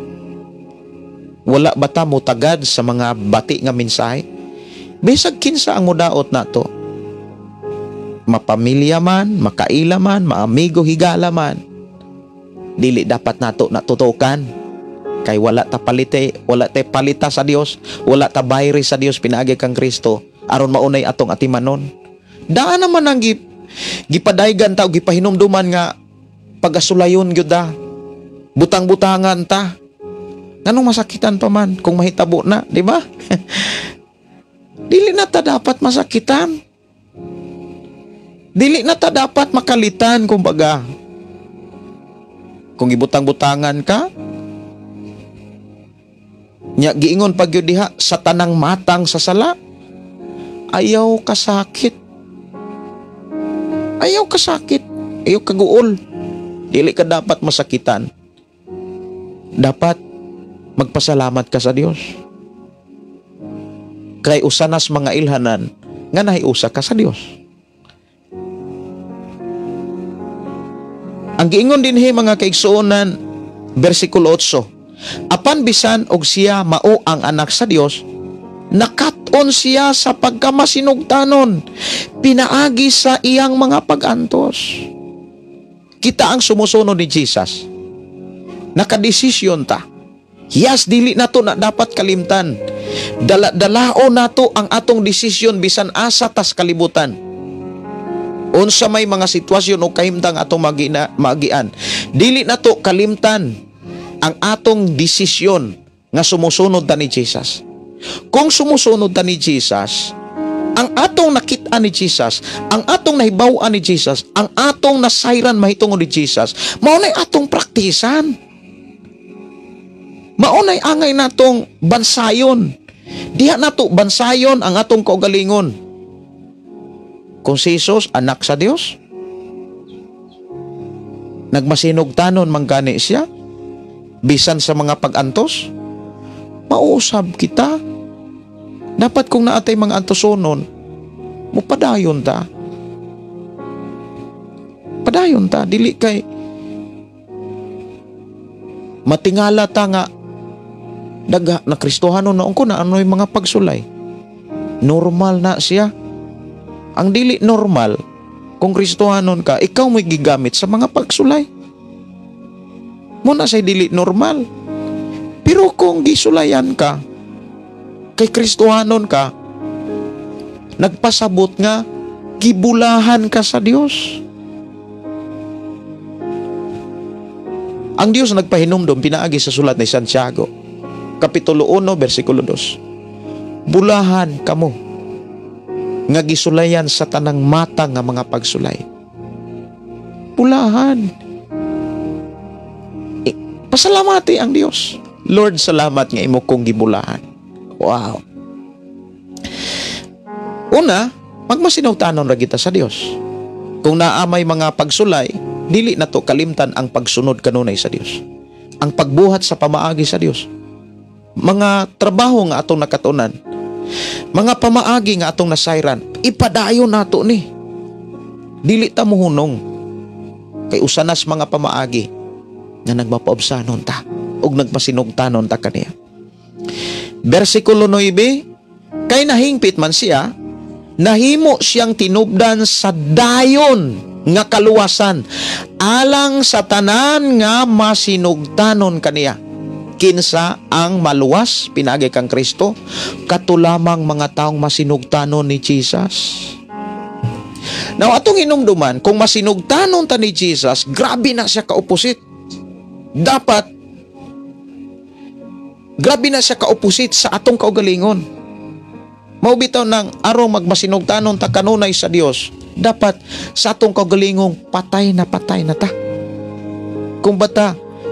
Wala ba ta mo tagad sa mga bati nga mensahe? Bisag kinsa ang mudaot nato, mapamilya man, makaila man, maamigo, higala man, dili dapat nato natutukan kay wala ta palite, wala ta palita sa Dios, wala ta bayri sa Dios pinaagi kang Kristo aron maunay atong atimanon. Daan naman ang gipadaygan ta o gipahinumduman nga pagasulayon gyud da. Butang-butangan ta. Nganong masakitan pa man kung mahitabo na, di ba? Dili na ta dapat masakitan. Dili na ta dapat makalitan, kumbaga. Kung ibutang-butangan ka, nya giingon pag yun diha sa tanang matang sa sala, ayaw kasakit. Ayaw kasakit. Ayaw kaguol. Dili ka dapat masakitan. Dapat magpasalamat ka sa Dios. Kay usanas mga ilhanan nga nahiusa ka sa Dios. Ang giingon dinhi, mga kaigsuonan, versikulo 8. Apan bisan og siya mao ang anak sa Dios, nakat-on siya sa pagkamasinugtanon pinaagi sa iyang mga pag-antos. Kita ang sumusunod ni Jesus, nakadesisyon ta. Yes, dili nato na dapat kalimtan. Dala-dalao nato ang atong desisyon bisan asa tas kalibutan. Unsa may mga sitwasyon o kahimtang atong magian, dili nato kalimtan ang atong desisyon nga sumusunod ta ni Jesus. Kung sumusunod ta ni Jesus, ang atong nakit-an ni Jesus, ang atong nahibaw-an ni Jesus, ang atong nasayran mahitungod ni Jesus, mao nay atong praktisan. Mao nay angay natong bansayon. Diha nato bansayon ang atong kaugalingon. Kung si Jesus anak sa Dios, nagmasinugtanon man gani siya bisan sa mga pag-antos, mausab kita. Dapat kung naatay mga antosonon, mupadayon ta. Padayon ta, dili kay matingala ta nga daga na Kristohanon na ko na ano'y mga pagsulay. Normal na siya. Ang dili normal, kung Kristohanon ka, ikaw mo'y gigamit sa mga pagsulay. Muna sa'y dili normal. Pero kung gisulayan ka, kay Kristohanon ka, Nagpasabot nga gibulahan ka sa Dios. Ang Dios nagpahinumdom pinaagi sa sulat ni Santiago, Kapitulo 1, versikulo 2. Bulahan kamo nga gisulayan sa tanang mata nga mga pagsulay. Bulahan. Pasalamati ang Dios. Lord, salamat nga imo kong gibulahan. Wow. Una, magmasinugtanon ra kita sa Dios. Kung naa may mga pagsulay, dili nato kalimtan ang pagsunod kanunay sa Dios. Ang pagbuhat sa pamaagi sa Dios. Mga trabaho nga atong nakatunan, mga pamaagi nga atong nasayran, ipadayon nato ni. Dili ta mohunong kay usanas mga pamaagi nga nagmapaobsanon ta ug nagmasinugtanon ta kaniya. Bersikulo 9, kay nahingpit man siya, nahimo siyang tinubdan sa dayon nga kaluwasan alang sa tanan nga masinugtanon kaniya. Kinsa ang maluwas pinaagi kang Kristo? Katulamang mga taong masinugtanon ni Jesus. Now atong hinumduman, kung masinugtanon ta ni Jesus, grabe na siya ka-opposite. Dapat grabe na siya ka-opposite sa atong kaugalingon. Mao bitaw nang arong magmasinugtanon ta kanunay sa Dios, dapat sa atong kaugalingong patay na ta.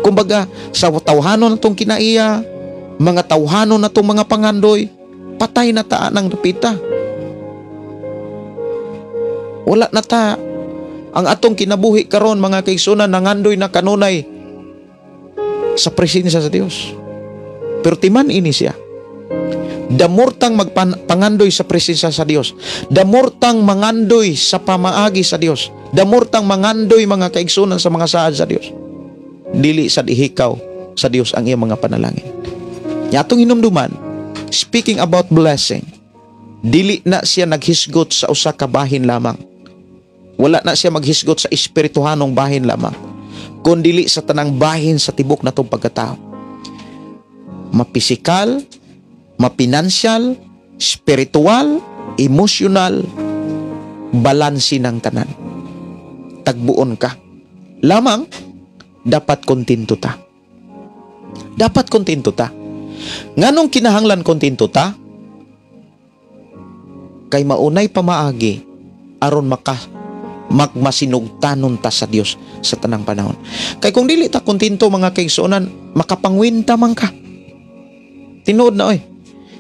Kumbaga sa tawhanon natong kinaiya, mga tawhanon natong mga pangandoy, patay na ta ng dapita. Wala na ta ang atong kinabuhi karon mga kaigsunan, nangandoy na kanunay sa presensya sa Dios. Pero timan ini siya. Damortang magpangandoy sa presensya sa Dios. Damortang mangandoy sa pamaagi sa Dios. Damortang mangandoy mga kaigsunan sa mga saad sa Dios. Dili sa ihikaw sa Dios ang iyang mga panalangin. Atong hinumduman, speaking about blessing, dili na siya naghisgot sa usa ka bahin lamang. Wala na siya maghisgot sa espirituhanong bahin lamang, kundili sa tanang bahin sa tibok natong pagkatao. Mapisikal, mapinansyal, spiritual, emosyonal, balansi ng tanan. Tagbuon ka. Lamang, dapat kontento ta. Dapat kontento ta. Nganong kinahanglan kontento ta? Kay maunay pamaagi aron magmasinugtanon ta sa Dios sa tanang panahon. Kay kung dili ta kontento mga kaigsuonan, makapangwinta man ka. Tinuod na oy.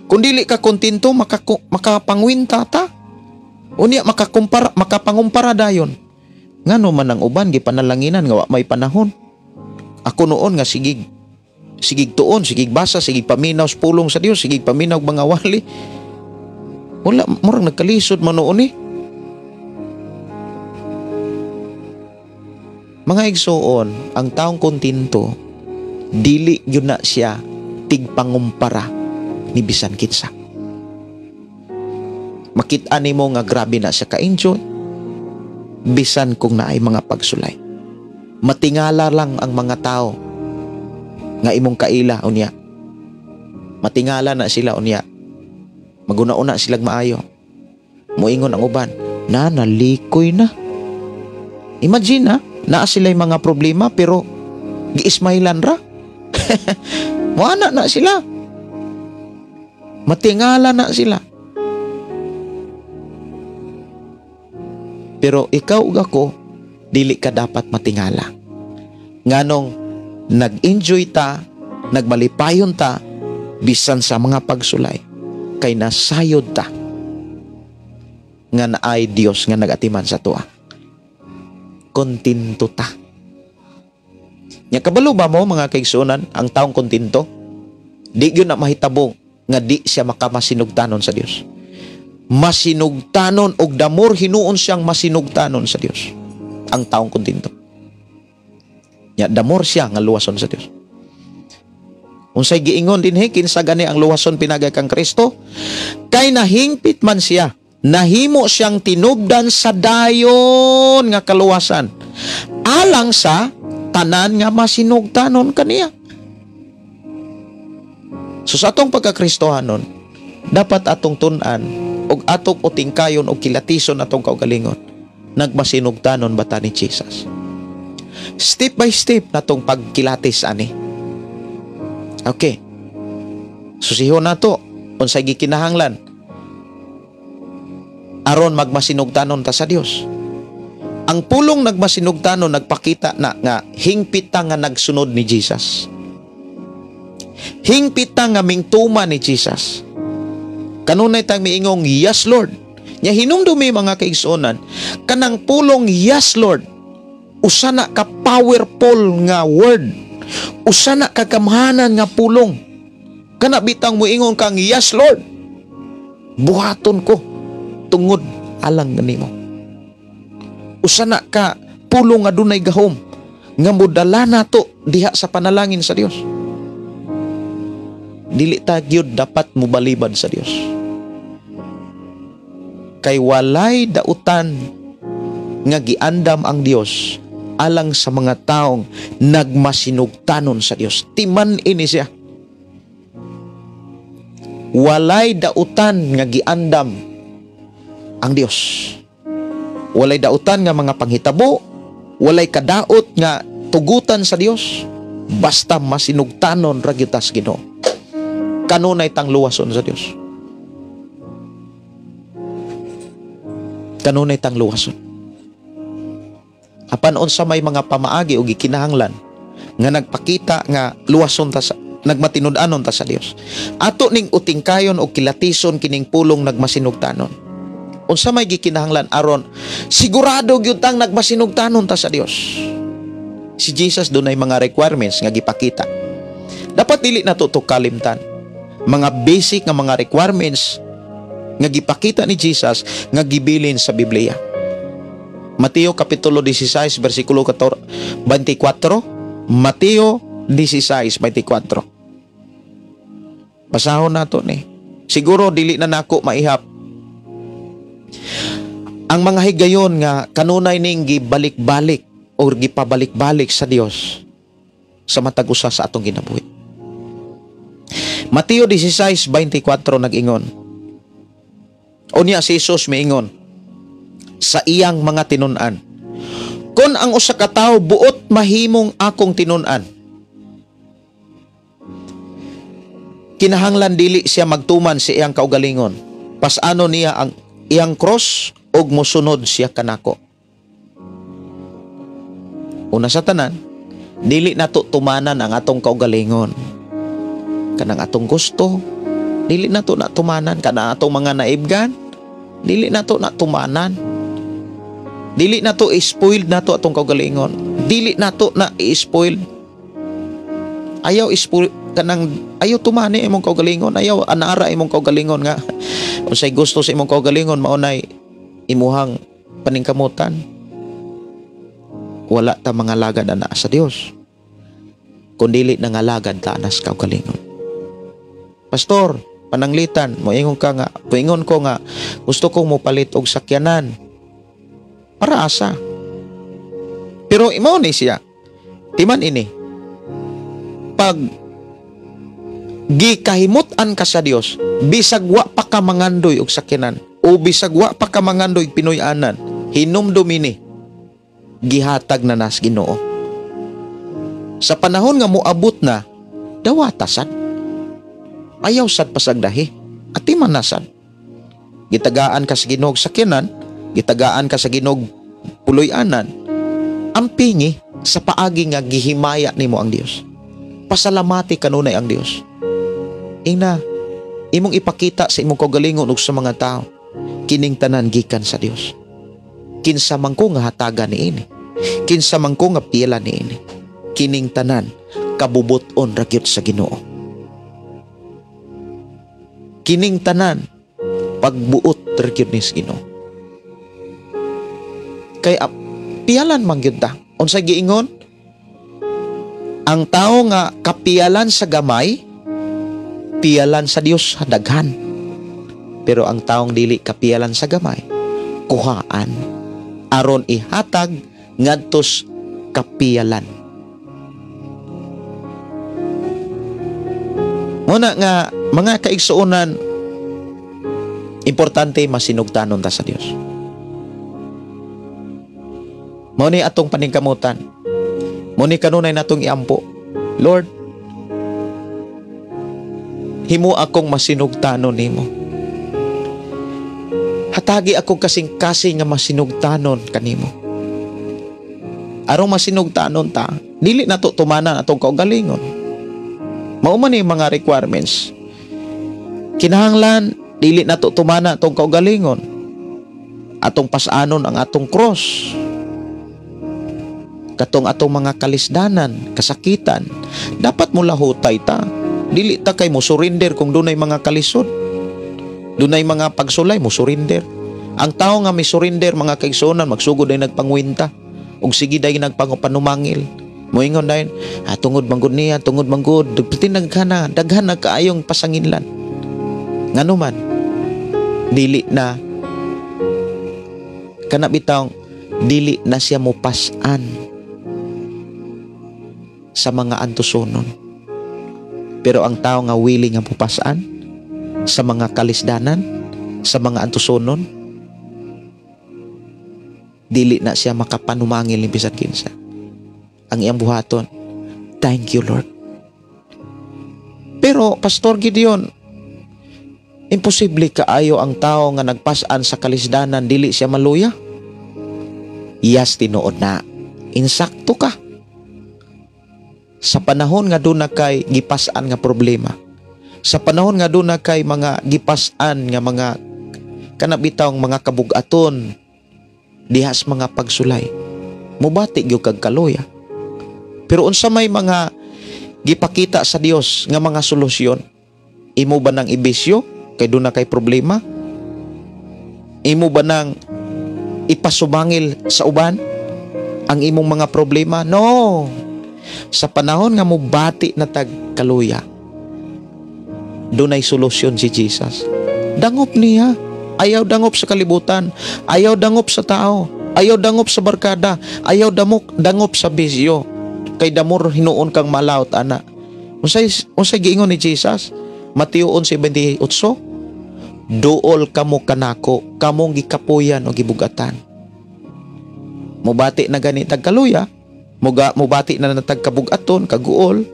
Kung dili ka kontento, makapangwinta ta. Unya makakumpara, makapangumpara dayon. Ngano man ang uban gipanalanginan nga wa may panahon. Ako noon nga sigig tuon, sigig basa, sigig paminaw sa pulong sa Dios, sigig paminaw mga wali. Wala, murang nagkalisod man noon eh. Mga igsoon, ang taong kontento, dili yun na siya tigpangumpara ni bisan kinsa. Makita nimo nga grabe na siya ka-enjoy, bisan kung naay mga pagsulay. Matingala lang ang mga tao nga imong kaila unya. Matingala na sila unya. Maguna-una silag maayo. Moingon ang uban, na nalikoy na. Imagine ha, naa sila'y mga problema pero giismailan ra. Moana na sila. Matingala na sila. Pero ikaw ug ako, dili ka dapat matingala. Nganong nag-enjoy ta, nagmalipayon ta, bisan sa mga pagsulay, kay nasayod ta nga naay Dios nga nagatiman sa tuwa. Kontento ta. Nya kabalo ba mo mga kaigsuonan ang taong kontento? Di gyud na mahitabo nga di siya makamasinugtanon sa Dios. Masinugtanon og damor hinuon siyang masinugtanon sa Dios ang taong kontento. Nya damor siya nga luwason sa Dios. Unsay giingon dinhi, kinsa gani ang luwason pinagay kang Kristo? Kay nahingpit man siya, nahimo siyang tinubdan sa dayon nga kaluwasan alang sa tanan nga masinugtanon kaniya. So sa atong pagkakristohanon, dapat atong tun-an ug atong utingkayon og kilatison atong kaugalingon. Nagmasinugtanon ba ta ni Jesus? Step by step natong pagkilatis ani. Okay. Susihon nato unsay gikinahanglan aron magmasinugtanon ta sa Dios. Ang pulong nagmasinugtanon nagpakita na nga hingpit ta nga nagsunod ni Jesus. Hingpit ta nga mingtuma ni Jesus. Kanunay tang miingong yes Lord. Nya hinumdumi mga kaigsuonan, kanang pulong yes Lord, usa na ka powerful nga word. Usa na ka gamhanan nga pulong. Kana bitang moingon kang yes Lord, buhaton ko tungod alang nimo. Usa na ka pulong nga dunay gahom nga modala nato diha sa panalangin sa Dios. Dili ta gyud dapat mobalibad sa Dios. Kay walay dautan nga giandam ang Dios alang sa mga taong nagmasinugtanon sa Dios. Timan ini siya. Walay dautan nga giandam ang Dios. Walay dautan nga mga panghitabo, walay kadaot nga tugutan sa Dios, basta masinugtanon ra gyud ta sa Ginoo. Kanunay tang luwason sa Dios. Kanunay tang luwason. Apan unsa may mga pamaagi o gikinahanglan nga nagpakita nga luwason ta sa nagmatinud-anon ta sa Dios. Ato ning utingkayon o kilatison kining pulong nagmasinugtanon. Unsa may gikinahanglan aron sigurado gyud tang nagmasinugtanon ta sa Dios. Si Jesus dunay mga requirements nga gipakita. Dapat dili nato to kalimtan. Mga basic nga mga requirements nga gipakita ni Jesus nga gibilin sa Biblia. Mateo kapitulo 16 bersikulo 24, Mateo 16:24. Basahon nato ni. Siguro dili na nako maihap ang mga higayon nga kanunay ning gibalik-balik o gipabalik-balik sa Dios sa matag usa sa atong kinabuhi. Mateo 16:24 nag-ingon. Unya si Jesus miingon sa iyang mga tinun-an, kon ang usa ka tawo buot mahimong akong tinun-an, kinahanglan dili siya magtuman sa iyang kaugalingon. Pasano niya ang iyang cross ug mosunod siya kanako. Una sa tanan, dili nato tumanan ang atong kaugalingon. Kanang atong gusto, dili nato na tumanan. Kanang atong mga naibgan, dili nato na tumanan. Dili nato i-spoiled nato atong kaugalingon. Dili nato na i-spoiled. Ayaw spoil kanang ayaw tumani imong kaugalingon, ayaw anara imong kaugalingon nga unsay gusto sa imong kaugalingon mao nay imuhang paningkamutan. Wala ta mga lagad ana sa Dios. Kun dili nangalagad ta anas kaugalingon. Pastor, pananglitan, moingon ka nga, moingon ko nga gusto kong mopalit og sakyanan. Para asa? Pero imo ni siya. Timan ini. Pag gikahimut-an ka sa Dios, bisag wa pa ka mangandoy og sakyanan o bisag wa pa ka mangandoy Pinoy-anan, hinumdum ini, gihatag na nas Ginoo. Sa panahon nga moabot na, dawata sad. Ayaw sad pasagdahi, atiman na sad. Gitagaan ka sa Ginoo og sakyanan, gitagaan ka sa Ginoo og puloy-anan, ampingi sa paagi nga gihimaya nimo ang Dios. Pasalamati kanunay ang Dios. Ingna, imong ipakita sa imong kaugalingon ug sa mga tao, kining tanan gikan sa Dios. Kinsa man ko nga hatagan niini, kinsa man ko nga pila niini, kining tanan kabubut-on ra gyud sa Ginoo. Kining tanan pagbuot ra gyud ni sa Ginoo. Kay piyalan man gyud ta. Unsay giingon? Ang tao nga kapiyalan sa gamay, piyalan sa Dios daghan. Pero ang taong dili kapiyalan sa gamay, kuhaan aron ihatag ngadtos kapiyalan. Muna nga mga kaigsuonan, Importante masinugtanon ta sa Dios. Mao ni atong paningkamutan. Mao ni kanunay natong iampo. Lord, himo akong masinugtanon nimo. Hatagi akong kasing-kasing nga masinugtanon kanimo. Aron masinugtanon ta, dili nato tumanan atong kaugalingon. Mao man ni mga requirements. Kinahanglan dili nato tumana atong kaugalingon. Atong pasanon ang atong cross. Katong atong mga kalisdanan, kasakitan, dapat mulahutay ta. Dili ta kay mo surrender kung dunay mga kalisod. Dunay mga pagsulay, mo surrender. Ang tao nga mi surrender, mga kaigsuonan, magsugod ay nagpangwinta ug sige day nagpanumangil. Moingon dayon, tungod manggod niya, tungod manggod, daghan daghan na kaayong pasanginlan. Ngano man dili na kana bitaw, dili na siya mopas-an sa mga antusonon. Pero ang tao nga willing nga mopas-an sa mga kalisdanan, sa mga antusonon, dili na siya makapanumangil ni bisan kinsa. Ang iyang buhaton, thank you Lord. Pero Pastor Gideon, imposible kaayo ang tao nga nagpas-an sa kalisdanan dili siya maluya. Yes, tinuod na. Insakto ka. Sa panahon nga doon na kay gipas-an nga problema, sa panahon nga doon na kay mga gipas-an nga mga kanabitawng mga kabugaton dihas mga pagsulay, mubati gyud kag kaluya. Pero unsa may mga gipakita sa Dios nga mga solusyon? Imo ba nang ibisyo kay doon na kay problema? Imo ba nang ipasumangil sa uban ang imong mga problema? No. Sa panahon nga mubati na tag kaluya, dunay solusyon si Jesus. Dangop niya. Ayaw dangop sa kalibutan, ayaw dangop sa tao, ayaw dangop sa barkada, ayaw dangop sa bisyo. Kay damor hinuon kang malaot ana. Unsay giingon ni Jesus? Mateo 11:28, duol kamo kanako, kamong gikapuyan o gibugatan. Mubati na gani tag kaluya, mubati na natag kabugaton, kaguol.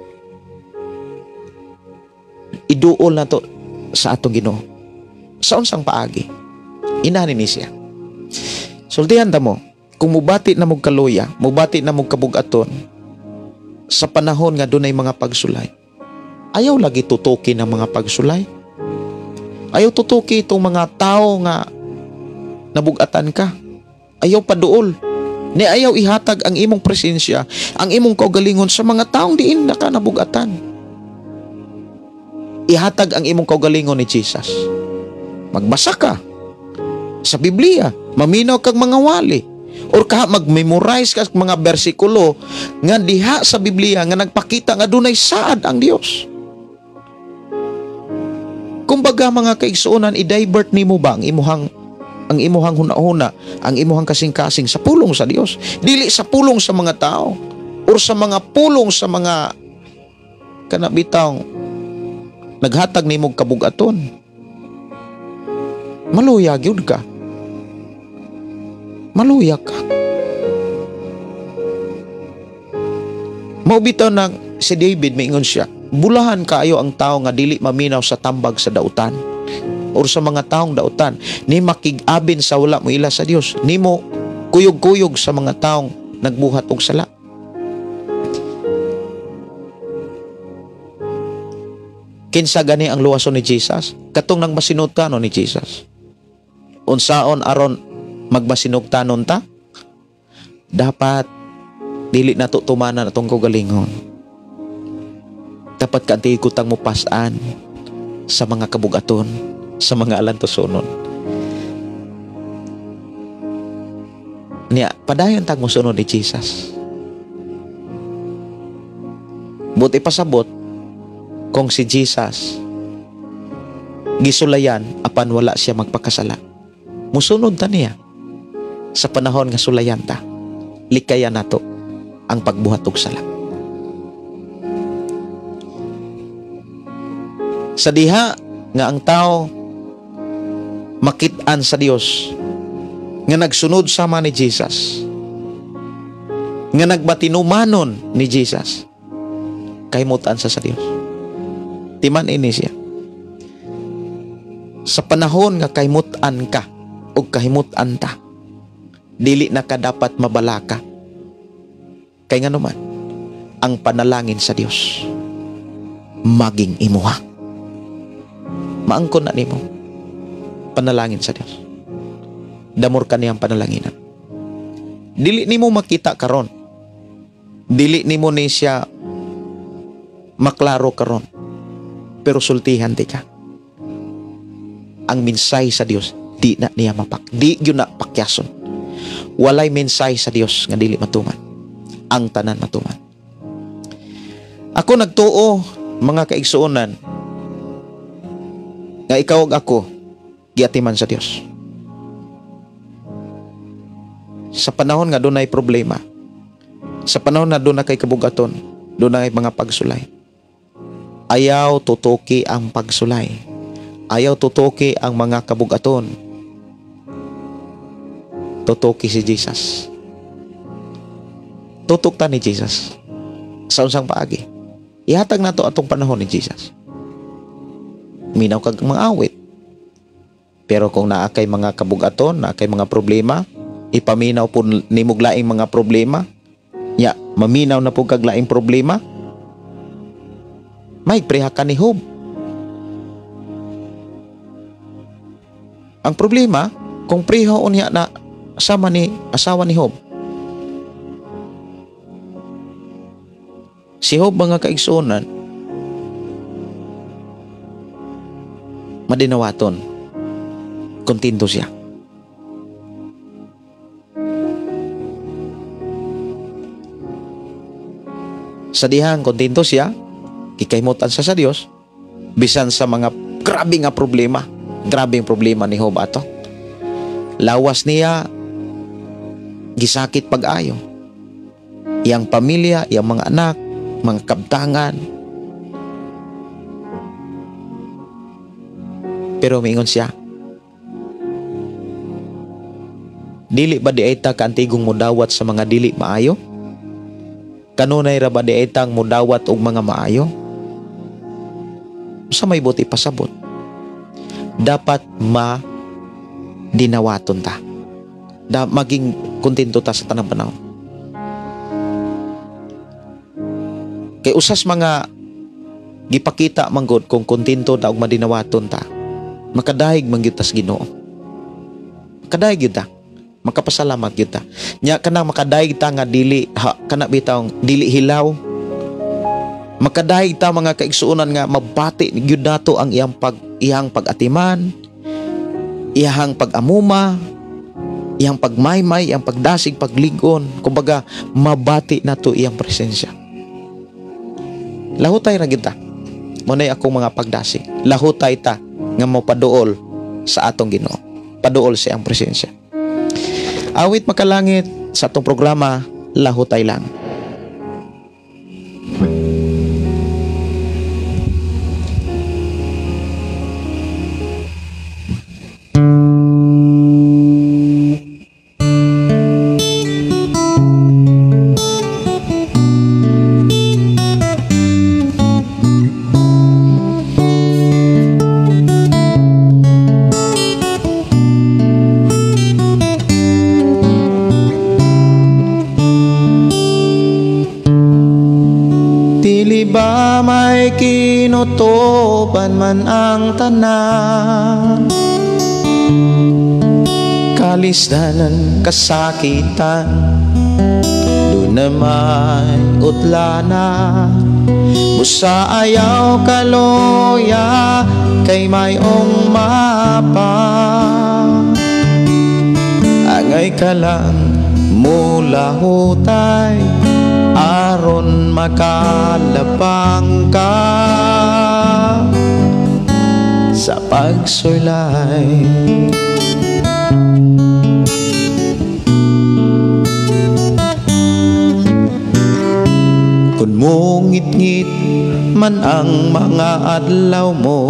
Iduol na to sa atong Ginoo. Sa unsang paagi? Inani ni siya. Sultihan ta mo, kung mubati na mog kaluya, mubati na mog kabugaton, sa panahon nga dunay mga pagsulay, ayaw lagi tutuki ng mga pagsulay. Ayaw tutuki itong mga tao nga nabugatan ka. Ayaw paduol. Ni ayaw ihatag ang imong presensya, ang imong kaugalingon sa mga taong diin na ka nabugatan. Ihatag ang imong kaugalingon ni Jesus. Magbasa ka sa Biblia, maminaw kag mga wali, or ka mag-memorize ka mga bersikulo nga diha sa Biblia nga nagpakita nga dunay saad ang Dios. Kumbaga mga kaigsuonan, i-divert nimo ba ang imuhang hunahuna, ang imuhang kasing-kasing sa pulong sa Dios, dili sa pulong sa mga tao or sa mga pulong sa mga kanabitang naghatag nimog kabugaton. Maluya gyud ka. Maluya ka. Mao bitaw nang si David miingon siya, bulahan kaayo ang tao nga dili maminaw sa tambag sa dautan or sa mga taong dautan, ni makig-abin sa wala mo ila sa Dios, nimo kuyog-kuyog sa mga taong nagbuhat og sala. Kinsa gani ang luwason ni Jesus? Katong nang masinugtanon ni Jesus. Unsaon aron magmasinugtanon ta? Dapat dili nato tumanan atong kaugalingon. Dapat kaantigutang mo pas-an sa mga kabugaton, sa mga alantosonon. Niya, padayon tag mosunod ni Jesus. Buti pasabot kung si Jesus gisulayan apan wala siya magpakasala. Musunod ta niya sa panahon nga sulayan ta. Likayan nato ang pagbuhat og sala. Sa diha nga ang tao Kahimutan sa Dios, nga nagsunod sama ni Jesus, nga nagbatinumanon ni Jesus, kahimutan sa Dios. Timan ini siya. Sa panahon nga kahimutan ka o kahimutan ta, dili na ka dapat mabalaka. Kay nganuman, ang panalangin sa Dios maging imuha. Maangkon na nimo panalangin sa Dios. Damor ka niyang panalanginan. Dili nimo makita karon. Dili nimo ni siya maklaro karon. Pero sultihan ti ka. Ang minsay sa Dios di na niya mapak. Di gyud na pakyason. Walay minsay sa Dios nga dili matuman. Ang tanan matuman. Ako nagtuo, mga kaigsuonan, nga ikaw ug ako giatiman sa Dios. Sa panahon nga dunay problema, sa panahon na dunay kay kabugaton, dunay mga pagsulay, ayaw tutuki ang pagsulay. Ayaw tutuki ang mga kabugaton. Tutuki si Jesus. Tutok ta ni Jesus. Sa unsang paagi? Ihatag nato atong panahon ni Jesus. Minaw kag mga awit. Pero kung naa kay mga kabugaton, naa kay mga problema, ipaminaw po nimog laing mga problema, ya, maminaw na po kag laing problema, may preha ka ni Job. Ang problema, kung preha unya na sama ni asawa ni Job. Si Job, mga kaigsuonan, madinawaton, kontento siya. Sa dihang kontento siya, kikahimutan siya sa Dios, bisan sa mga grabe nga problema, grabeng problema ni Job ato. Lawas niya gisakit pag-ayo. Iyang pamilya, iyang mga anak, mga kabtangan. Pero miingon siya, dili ba di ay ta kaantigong mudawat sa mga dili maayo? Kanunay ra ba di ay tang mudawat og mga maayo? Sa may buti pasabot, dapat madinawaton ta. Maging kontento ta sa tanang panahon. Kay usas mga gipakita manggod kung kontento ta og madinawaton ta, makadahig man gyud ta sa Ginoo. Makadahig gyud ta. Makapasalamat gyud ta. Nya kanang makadahig ta nga dili ha, kana bitawng dili hilaw. Makadahig ta mga kaigsuonan nga mabati gyud nato ang iyang iyang pag-atiman, iyang pag-amuma, iyang pagmaymay, iyang pagdasig, pagligon. Kumbaga mabati nato iyang presensya. Lahutay ra gyud ta. Mo nay akong mga pagdasig. Lahutay ta nga mopaduol sa atong Ginoo. Paduol sa iyang presensya. Awit makalangit sa atong programa, Lahutay Lang. Kinutuban man ang tanan, kalisdanan, kasakitan, doon na may utlana. Busa ayaw kaloya, kay mayong mapa. Angay ka lang mula hutay, aron makalabang ka sa pagsulay. Kung mungit-ngit man ang mga adlaw mo,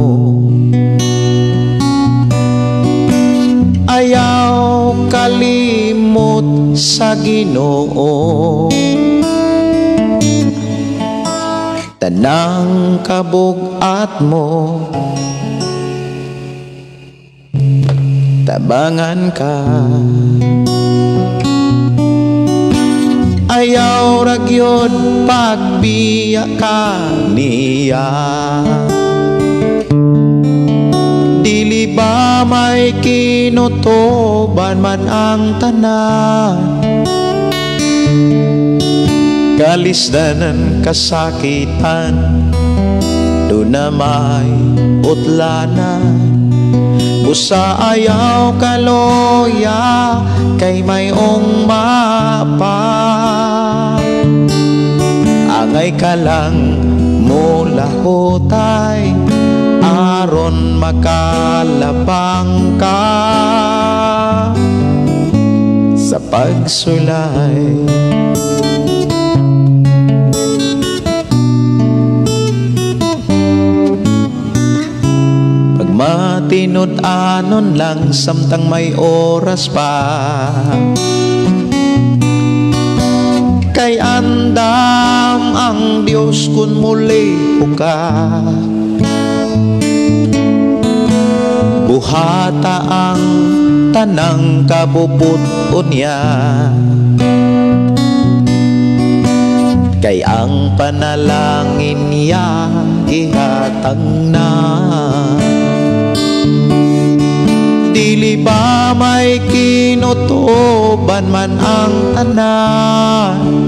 Ayaw kalimot sa Ginoo, tanang kabug-at mo tabangan ka. Ayaw ra gyud pagbiya ka niya. Dili ba may kinutuban man ang tanan, kalisdanan kasakitan, do na may utlanan. Busa ayaw kaloya kay mayong mapa. Angay ka lang mulahutay aron makalabang ka sa pagsulay. Pagmatinud-anon lang samtang may oras pa, kay andam ang Dios kun muli ka. Buhata ang tanang kabubut-on niya, kay ang panalangin niya gihatag na. Dili ba may kinutuban man ang tanan,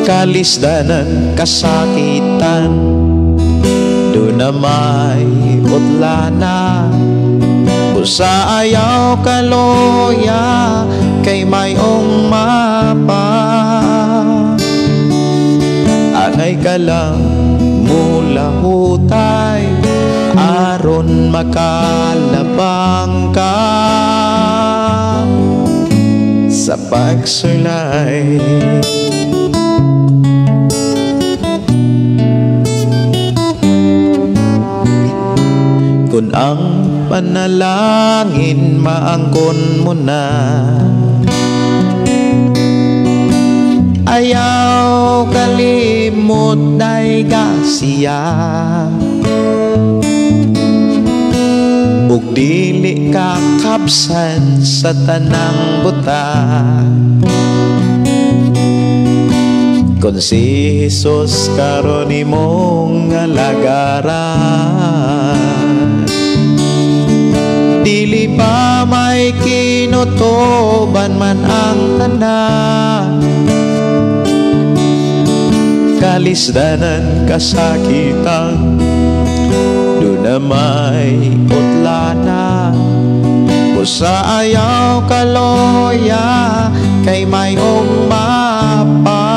kalisdanan kasakitan, do na may utlana. Busa ayaw kaloya kay mayong mapa. Angay ka lang mulahutay aron makalabang ka sa pagsulay. Kun ang panalangin maangkon mo na, ayaw kalimot day siya. Ug dili ka kabsan sa tanang buta, kun si Jesus karon imong alagaran. Dili pa may kinutuban man ang tanan, kalisdanan kasakitan, do na may utlana. Busa ayaw kaloya kay mayong mapa.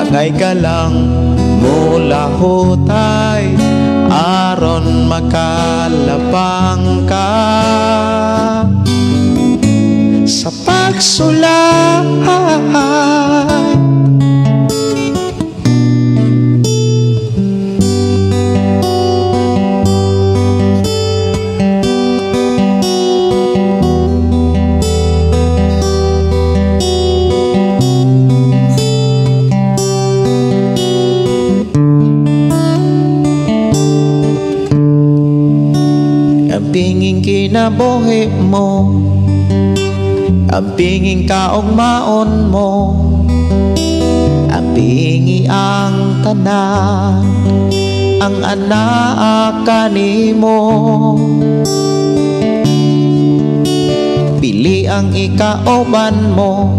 Angay ka lang mulahutay aron makalabang ka sa pagsulay. Ampinging kinabuhi mo, ampinging kaugmaon mo, ampingi ang tanan, ang anaa kanimo. Pili ang ikauban mo,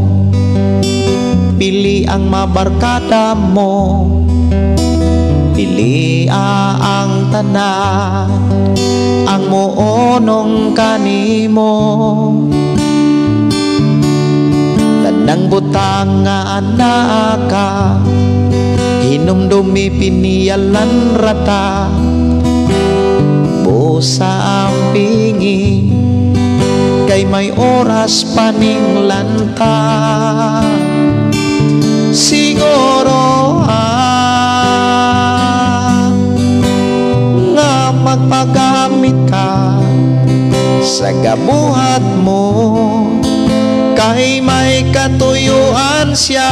pili ang mabarkada mo, pili ang tanan, ang muonong kanimo. Tanang butang nga anaa ka, hinumdumi piniyalan rata. Busa ang pingi kay may oras paning lanta. Siguro nga magpagamit ka sa gabuhat mo, kay may katuyuan siya.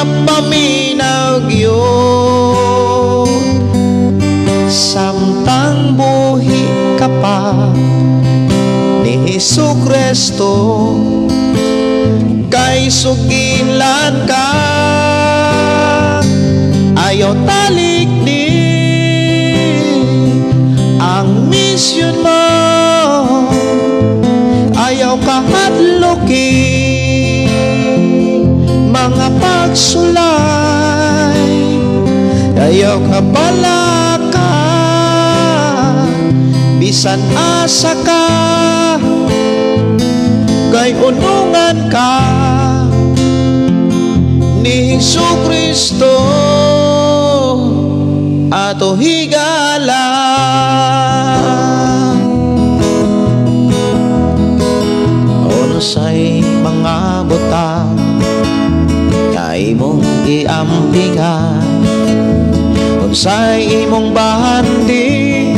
Paminaw gyud samtang buhi ka pa ni Hesus Kristo, kay sugilan ka, ayaw talik ni ang misyon mo, ayaw kahadloki mga pagsulay, ayaw ka balaka bisan asa ka, kay unungan ka ni Hesus Kristo ato higala. Unsay mga butang nga imong giampingan, unsay imong bahandi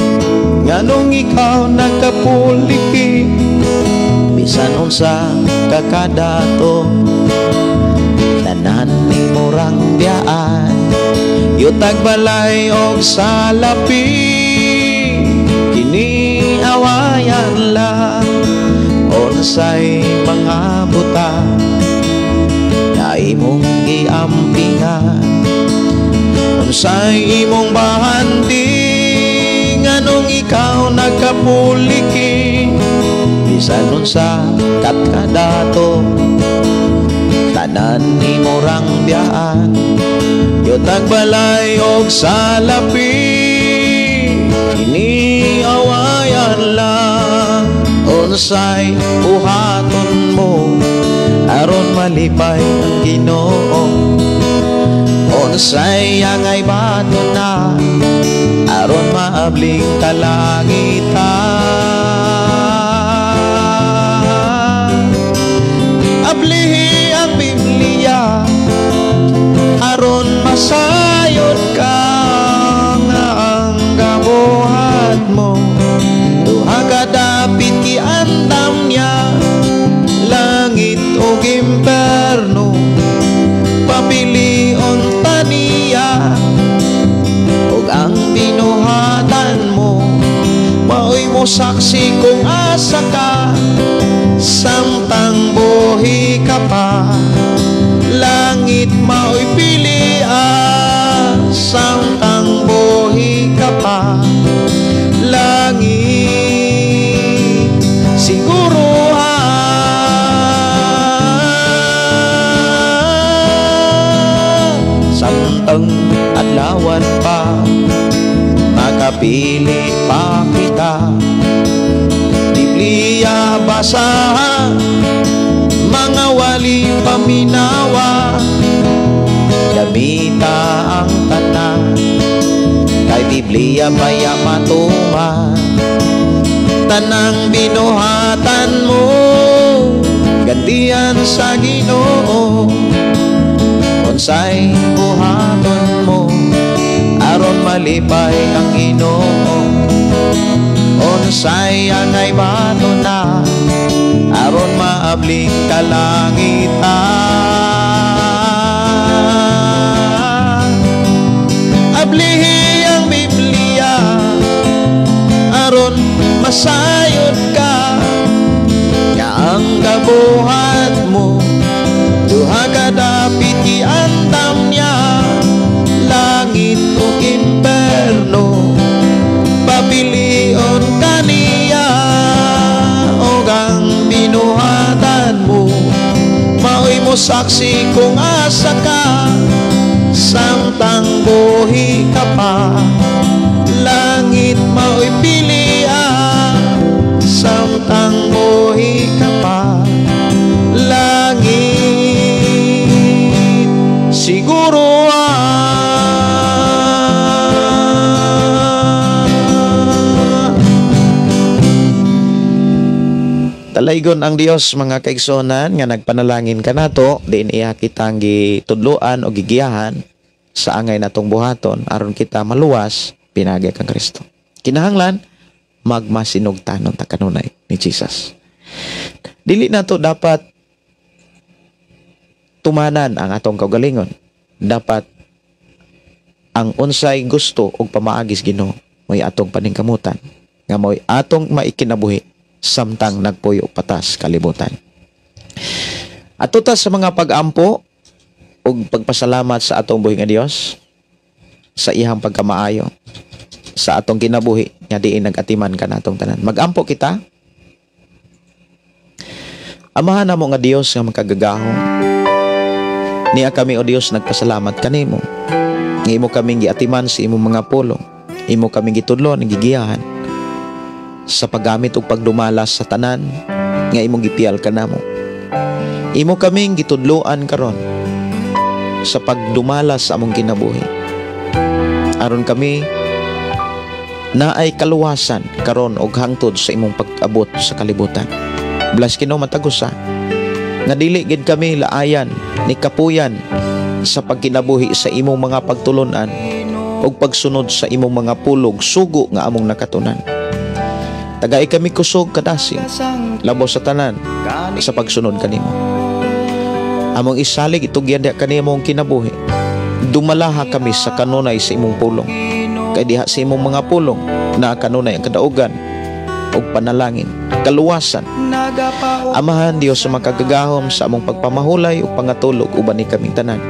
nganong ikaw nagkapuliki, bisan unsa kakadato tanan nimo rang biyaan, yutag balay og salapi kini awayan lang. Unsay mga butang nga imong giampingan, unsay imong bahandi nganong ikaw nagkapuliki, bisan unsa katkadato tanan nimo rang biyaan, yutag balay og salapi kini awayan lang. Unsay buhaton mo aron malipay ang Ginoo, unsay angay baton na aron maabling kalangitan. Ablihi ang Biblia aron masayod ka nga ang gabuhat mo duha ka dapit giandam niya, langit ug imperno papilion ta niya, ug ang binuhatan mo maoy mo saksi kung asa ka samtang buhi ka pa. Langit maoy pilian samtang buhi ka pa, langit siguruhan. Samtang adlawan pa makapili pa kita, Biblia basahan, mga wali paminawa, gamita ang tanan kay Biblia paya matuman. Tanang binuhatan mo gantian sa Ginoo, unsay buhaton mo aron malipay ang Ginoo, unsay angay baton na aron maabling kalangitan. Ablihi ang Biblia aron masayod ka nga ang gabuhat mo duha ka dapit giandam niya, langit ug imperno papilion kaniya, ug ang binuhatan mo maoy mo saksi kung asa ka samtang buhi ka pa. Langit maoy pilian samtang buhi ka pa, langit siguro. Talaygon ang Dios, mga kaigsuonan, nga nagpanalangin kanato, diin iya kitang gitudloan o gigiyahan sa angay natong buhaton aron kita maluwas pinagi kang Kristo. Kinahanglan magmasinugtanon ta kanunay ni Jesus. Dili nato dapat tumanan ang atong kaugalingon. Dapat ang unsay gusto og pamaagis Ginoo mo'y atong paningkamutan nga mo'y atong maikinabuhi samtang nagpuyo patas kalibutan. Ato ta sa mga pag-ampo ug pagpasalamat sa atong buhi nga Dios sa iyang pagkamaayo sa atong kinabuhi nga diin nag-atiman kanatong tanan. Magampo kita. Amahan namo nga Dios nga makagagahom. Niya kami, O Dios, nagpasalamat kanimo. Nga imo kaming giatiman sa imong mga pulong. Imo kaming gitudlon, gigiyahan sa paggamit og pagdumala sa tanan nga imong gipiyal kanamo. Imo kaming gitudloan karon sa pagdumala sa among kinabuhi. Aron kami naay kaluwasan karon og hangtod sa imong pag-abot sa kalibutan. Bless Ginoo matag usa nga dili gid kami laayan ni kapuyan sa pagkinabuhi sa imong mga pagtulunan ug pagsunod sa imong mga pulog sugo nga among nakatunan. Tagai kami kusog kadasig labaw sa tanan sa pagsunod kanimo. Among isalig itugyan diha kanimo ang kinabuhi. Dumalaha kami sa kanunay sa imong pulong. Kay diha sa imong mga pulong na kanunay ang kadaugan ug panalangin, kaluwasan. Amahan Dios sa makagagahom, sa among pagpamahulay ug pangatulog, uban ni kaming tanan.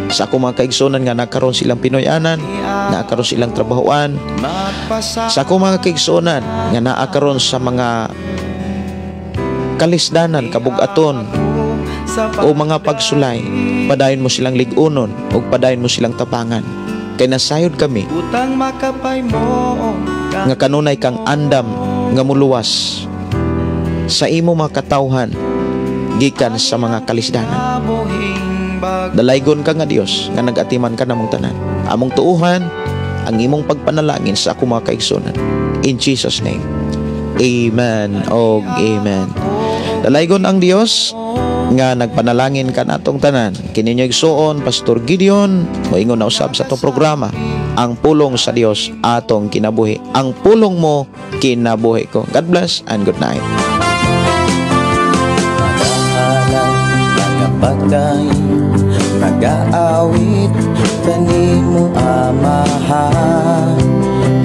Sa akong mga kaigsunan nga nakaron silang Pinoy-anan, nakaron silang trabahoan, sa akong mga kaigsunan nga naa karon sa mga kalisdanan, kabugaton o mga pagsulay, padayon mo silang lig-unon ug padayon mo silang tapangan. Kay nasayod kami nga kanunay kang andam nga muluwas sa imo mga katawhan gikan sa mga kalisdanan. Dalaygon ka nga Dios nga nag-atiman ka namong tanan. Among tuuhan ang imong pagpanalangin sa akong mga kaigsunan. In Jesus' name. Amen og amen. Dalaygon ang Dios nga nagpanalangin kanatong tanan. Kini inyong igsuon, Pastor Gideon, moingon na usab sa atong programa, Ang Pulong sa Dios Atong Kinabuhi. Ang pulong mo, kinabuhi ko. God bless and good night. Magahalad, magapagdaig, magaawit kanimo, Amahan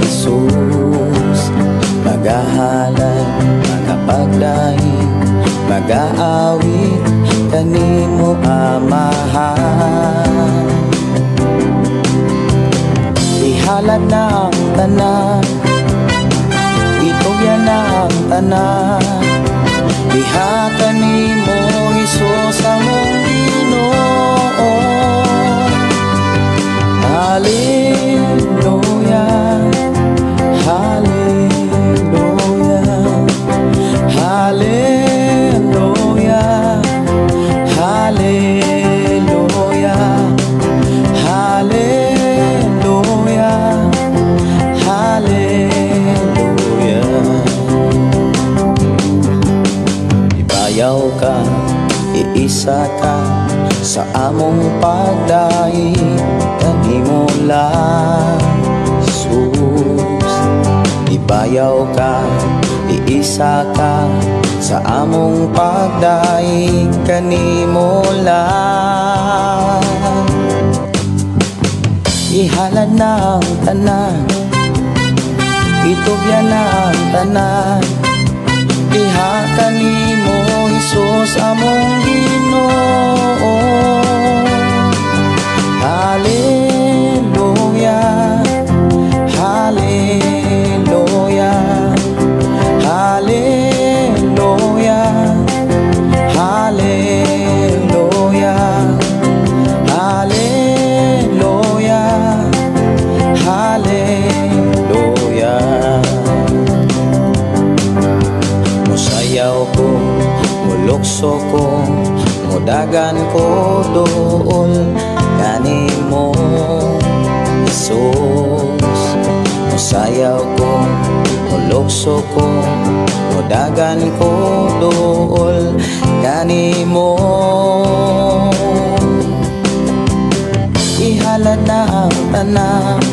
Jesus. Magahalad, magapagdaig, magaawit kanimo, Amahan. Ihalad na ang tanan, itugyan na ang tanan diha kanimo, Hesus among Ginoo. Hallelujah, Hallelujah, Hallelujah, Hallelujah, Hallelujah, Hallelujah. Ibayaw ka, iisa ka sa among pagdaig kanimo lang, Jesus. Ibayaw ka, iisa ka sa among pagdaig kanimo lang. Ihalad na ang tanan, itugyan na ang tanan diha kanimo, Hesus among Ginoo. Hallelujah, Hallelujah, Hallelujah, Hallelujah, Hallelujah, Hallelujah. Musayaw ko, mulukso ko, mudagan ko dool kanimo, Jesus. Musayaw ko, mulukso ko, mudagan ko dool kanimo. Ihalad na ang tanan.